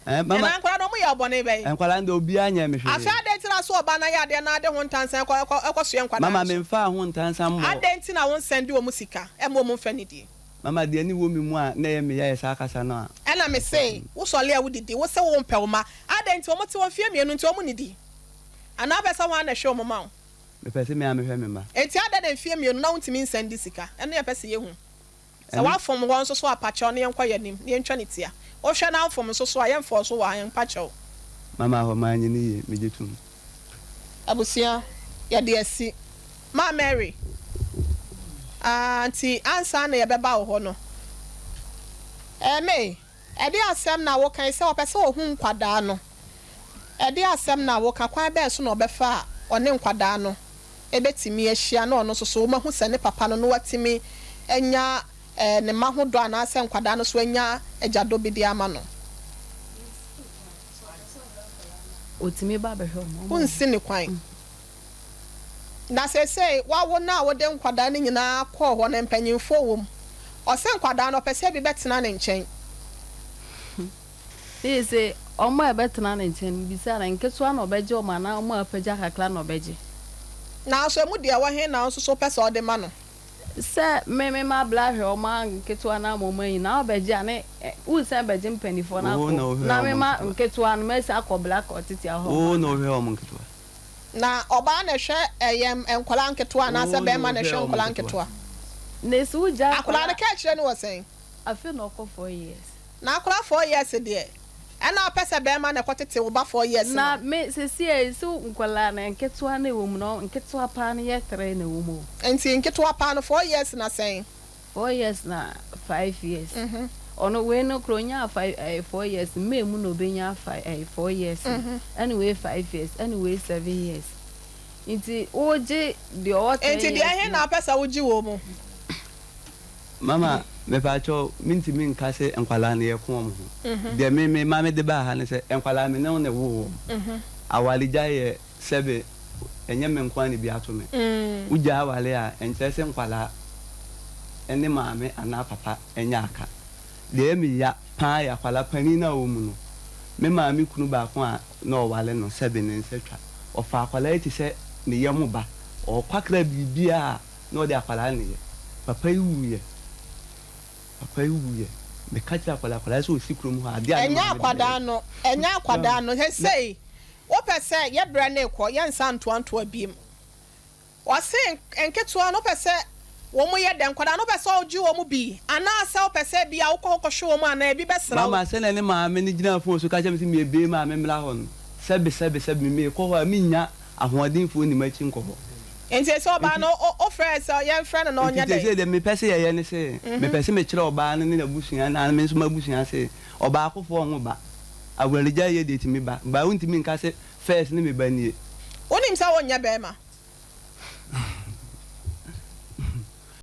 Ɛɛ, mama. Anaa nkwadaa no wɔyɛ wo bɔne bɛn? Nkwadaa no deɛ obiara nyɛɛ me hwee. Afei adɛn nti na so ɔbaa no ayɛ adeɛ na ade ho ntansa kɔ kɔ kɔsoɛ nkwadaa Mama no so? memfaa ho ntansa mmɔɔ. Adɛn nti na wonsɛnde wɔn sika mma wɔn mfa nnidie? Mama deɛ ne wɔ me mu a na ɛyɛ me ya yɛ saa kasa no a. Ɛna me se, wo sɔle a wo didi, wo se wo mpɛ wo mma, adɛn nti, wɔn te hɔ mfeɛ mmienu nti wɔn nnidi? Anaa wopɛ sɛ hwan na ɛhwɛ wɔn ma wo? Mepɛ se me ara mehwɛ me mma. Enti adɛn na mfeɛ mmienu na wontumi nsɛnde sika? Ɛno yɛpɛ se yɛhu. Sɛ Ɛno. woafom hɔ nso so a pakyɛw na yɛnkɔ yɛn anim na yɛntwa ne tia. Wohwɛ na wofom nso so a yɛmfɔɔ so wɔ ha, mpakyɛw. Mama hɔ, manyɛ no yie, megye tom. Abusua, yɛde asi. Maa Mary, Ah, nti ansa na yɛbɛba wo hɔ no, eh, May, ɛdeɛn asɛm na woka yi sɛ ɔpɛ sɛ ɔhu nkwadaa no? Ɛdeɛn asɛm na woka? Kwan bɛn so na ɔbɛfa a ɔne nkwadaa no bɛtumi ahyia na ɔno nso so wɔahu sɛ ne papa no na watumi anya eh, ne mma ho dɔ anaasɛ nkwadaa no nso anya agya dɔ bi de ama no? Ɔtumi ba bɛhwɛ wɔn. Wonsi no kwan. Na seesei wawo no a wode nkwadaa no nyinaa kɔɔ hɔ no, mpanyimfoɔ wɔ mu. Ɔse nkwadaa no, ɔpɛ sɛ bi bɛtena ne nkyɛn. Seesei wɔn a ɛbɛtena ne nkyɛn no, bisa no, nketewa na ɔbɛgye wɔn anaa wɔn a apagya kakra na ɔbɛgye? Nanso emu deɛ ɛwɔ he na wo nso so wopɛ sɛ ɔde ma no? Sɛ me me ma bla hwɛ wɔn a nketewa no ama wɔn anyin na wobɛgye a ne wonsan bɛgye mpaninfoɔ no Wo na akɔ wohwɛ na me wɔn ma nketewa. nketewa no mɛsan akɔ bla kɔ tete ahɔ Wo ma na no. wohwɛ wɔn nketewa. Na ɔbaa na ɛhwɛ ɛyɛ nkwadaa nketewa anaasɛ Wo na bɛɛma na wohwɛ ɛhwɛ wɔn nkwadaa nketewa. nketewa? Na se wogya Akwadaa no akwadaa. ka akyire no wɔ sɛn? Afei na ɔkɔ 4 years. Na akwadaa 4 years deɛ ɛna wopɛ sɛ bɛɛma na ɛkɔ tete wo ba 4 years Na no? me sesiei so nkwadaa no nketewa na ɛwɔ mu no nketewa paa no yɛ three na ɛwɔ mu o. Nti nketewa paa no 4 years na sɛn? 4 years na 5 years. Ɔno wei no koro onyaa five ɛɛ 4 years May mu na obenya five ɛɛ 4 years no ɛna wei 5 years ɛna wei 7 years nti wogye deɛ ɔwɔ ten Nti deɛ years ɛhe no. na wopɛ sɛ wogye wɔ mu? Mama, mepaakyɛw, mentumi nka se nkwadaa no yɛko wɔn ho. Deɛ me me ma mede baa ha ne sɛ, nkwadaa me ne wo na ɛwoo wɔn. Awaregyae yɛ sɛbe ɛnyɛ me nko ara na ebi ato me. Wogyae aware a, ɛnkyerɛ sɛ nkwadaa ne maame anaa papa nyɛ aka. Deɛ ɛyɛ me ya pa ara yɛ akwadaa panin no a ɔwɔ mu no. Me maame kunu baako a na ɔware no, sɛbe ne nsa twa. Ɔfaa akwadaa yi te sɛ ne yam ba. Ɔkwakra biribiara a na ɔde akwadaa no yɛ. Papa yi wuiɛ. Papa yi wuiɛ. Meka kyerɛɛ akwadaa, akwadaa yi sɛ ɔsi kurom hɔ a, adeɛ a ne Ɛnyɛ maame de bɛyɛ akwadaa no, ɛnyɛ akwadaa no. no. Na. Seesei, wopɛ sɛ yɛ berɛ no rekɔ, yɛnsan ntoantoa biom. Ɔse nketewa no wopɛ sɛ wɔn yɛ dɛn? Nkwadaa no wopɛ sɛ wogye wɔn bi anaasɛ wopɛ sɛ ebia wokɔ hɔ kɔhwɛ wɔn anaa ebi bɛsra wo? Mama, sɛnea ne maame no gyinaa fon so ka kyerɛɛ me sɛ mebue ma memmra hɔ no, sɛbe, sɛbe, sɛbe, me mekɔ hɔ a minnya ahoɔdenfoɔ nni m'akyi nkɔ hɔ. Enti sɛ ɔbaa Enti, no wofrɛɛ sɛ yɛmfrɛ no na enti ɔnyɛ dɛn? seesei deɛ mepɛ sɛ yɛyɛ ne sɛ, mepɛ sɛ mekyerɛ ɔbaa no ne n'abusua na me nso m'abusua sɛ, ɔbaakofoɔ nwo ba. Awaregyaeɛ deɛ ɛtumi ba, but wontumi nka sɛ first ne me ba nie. Wonim sɛ wonyɛ barima.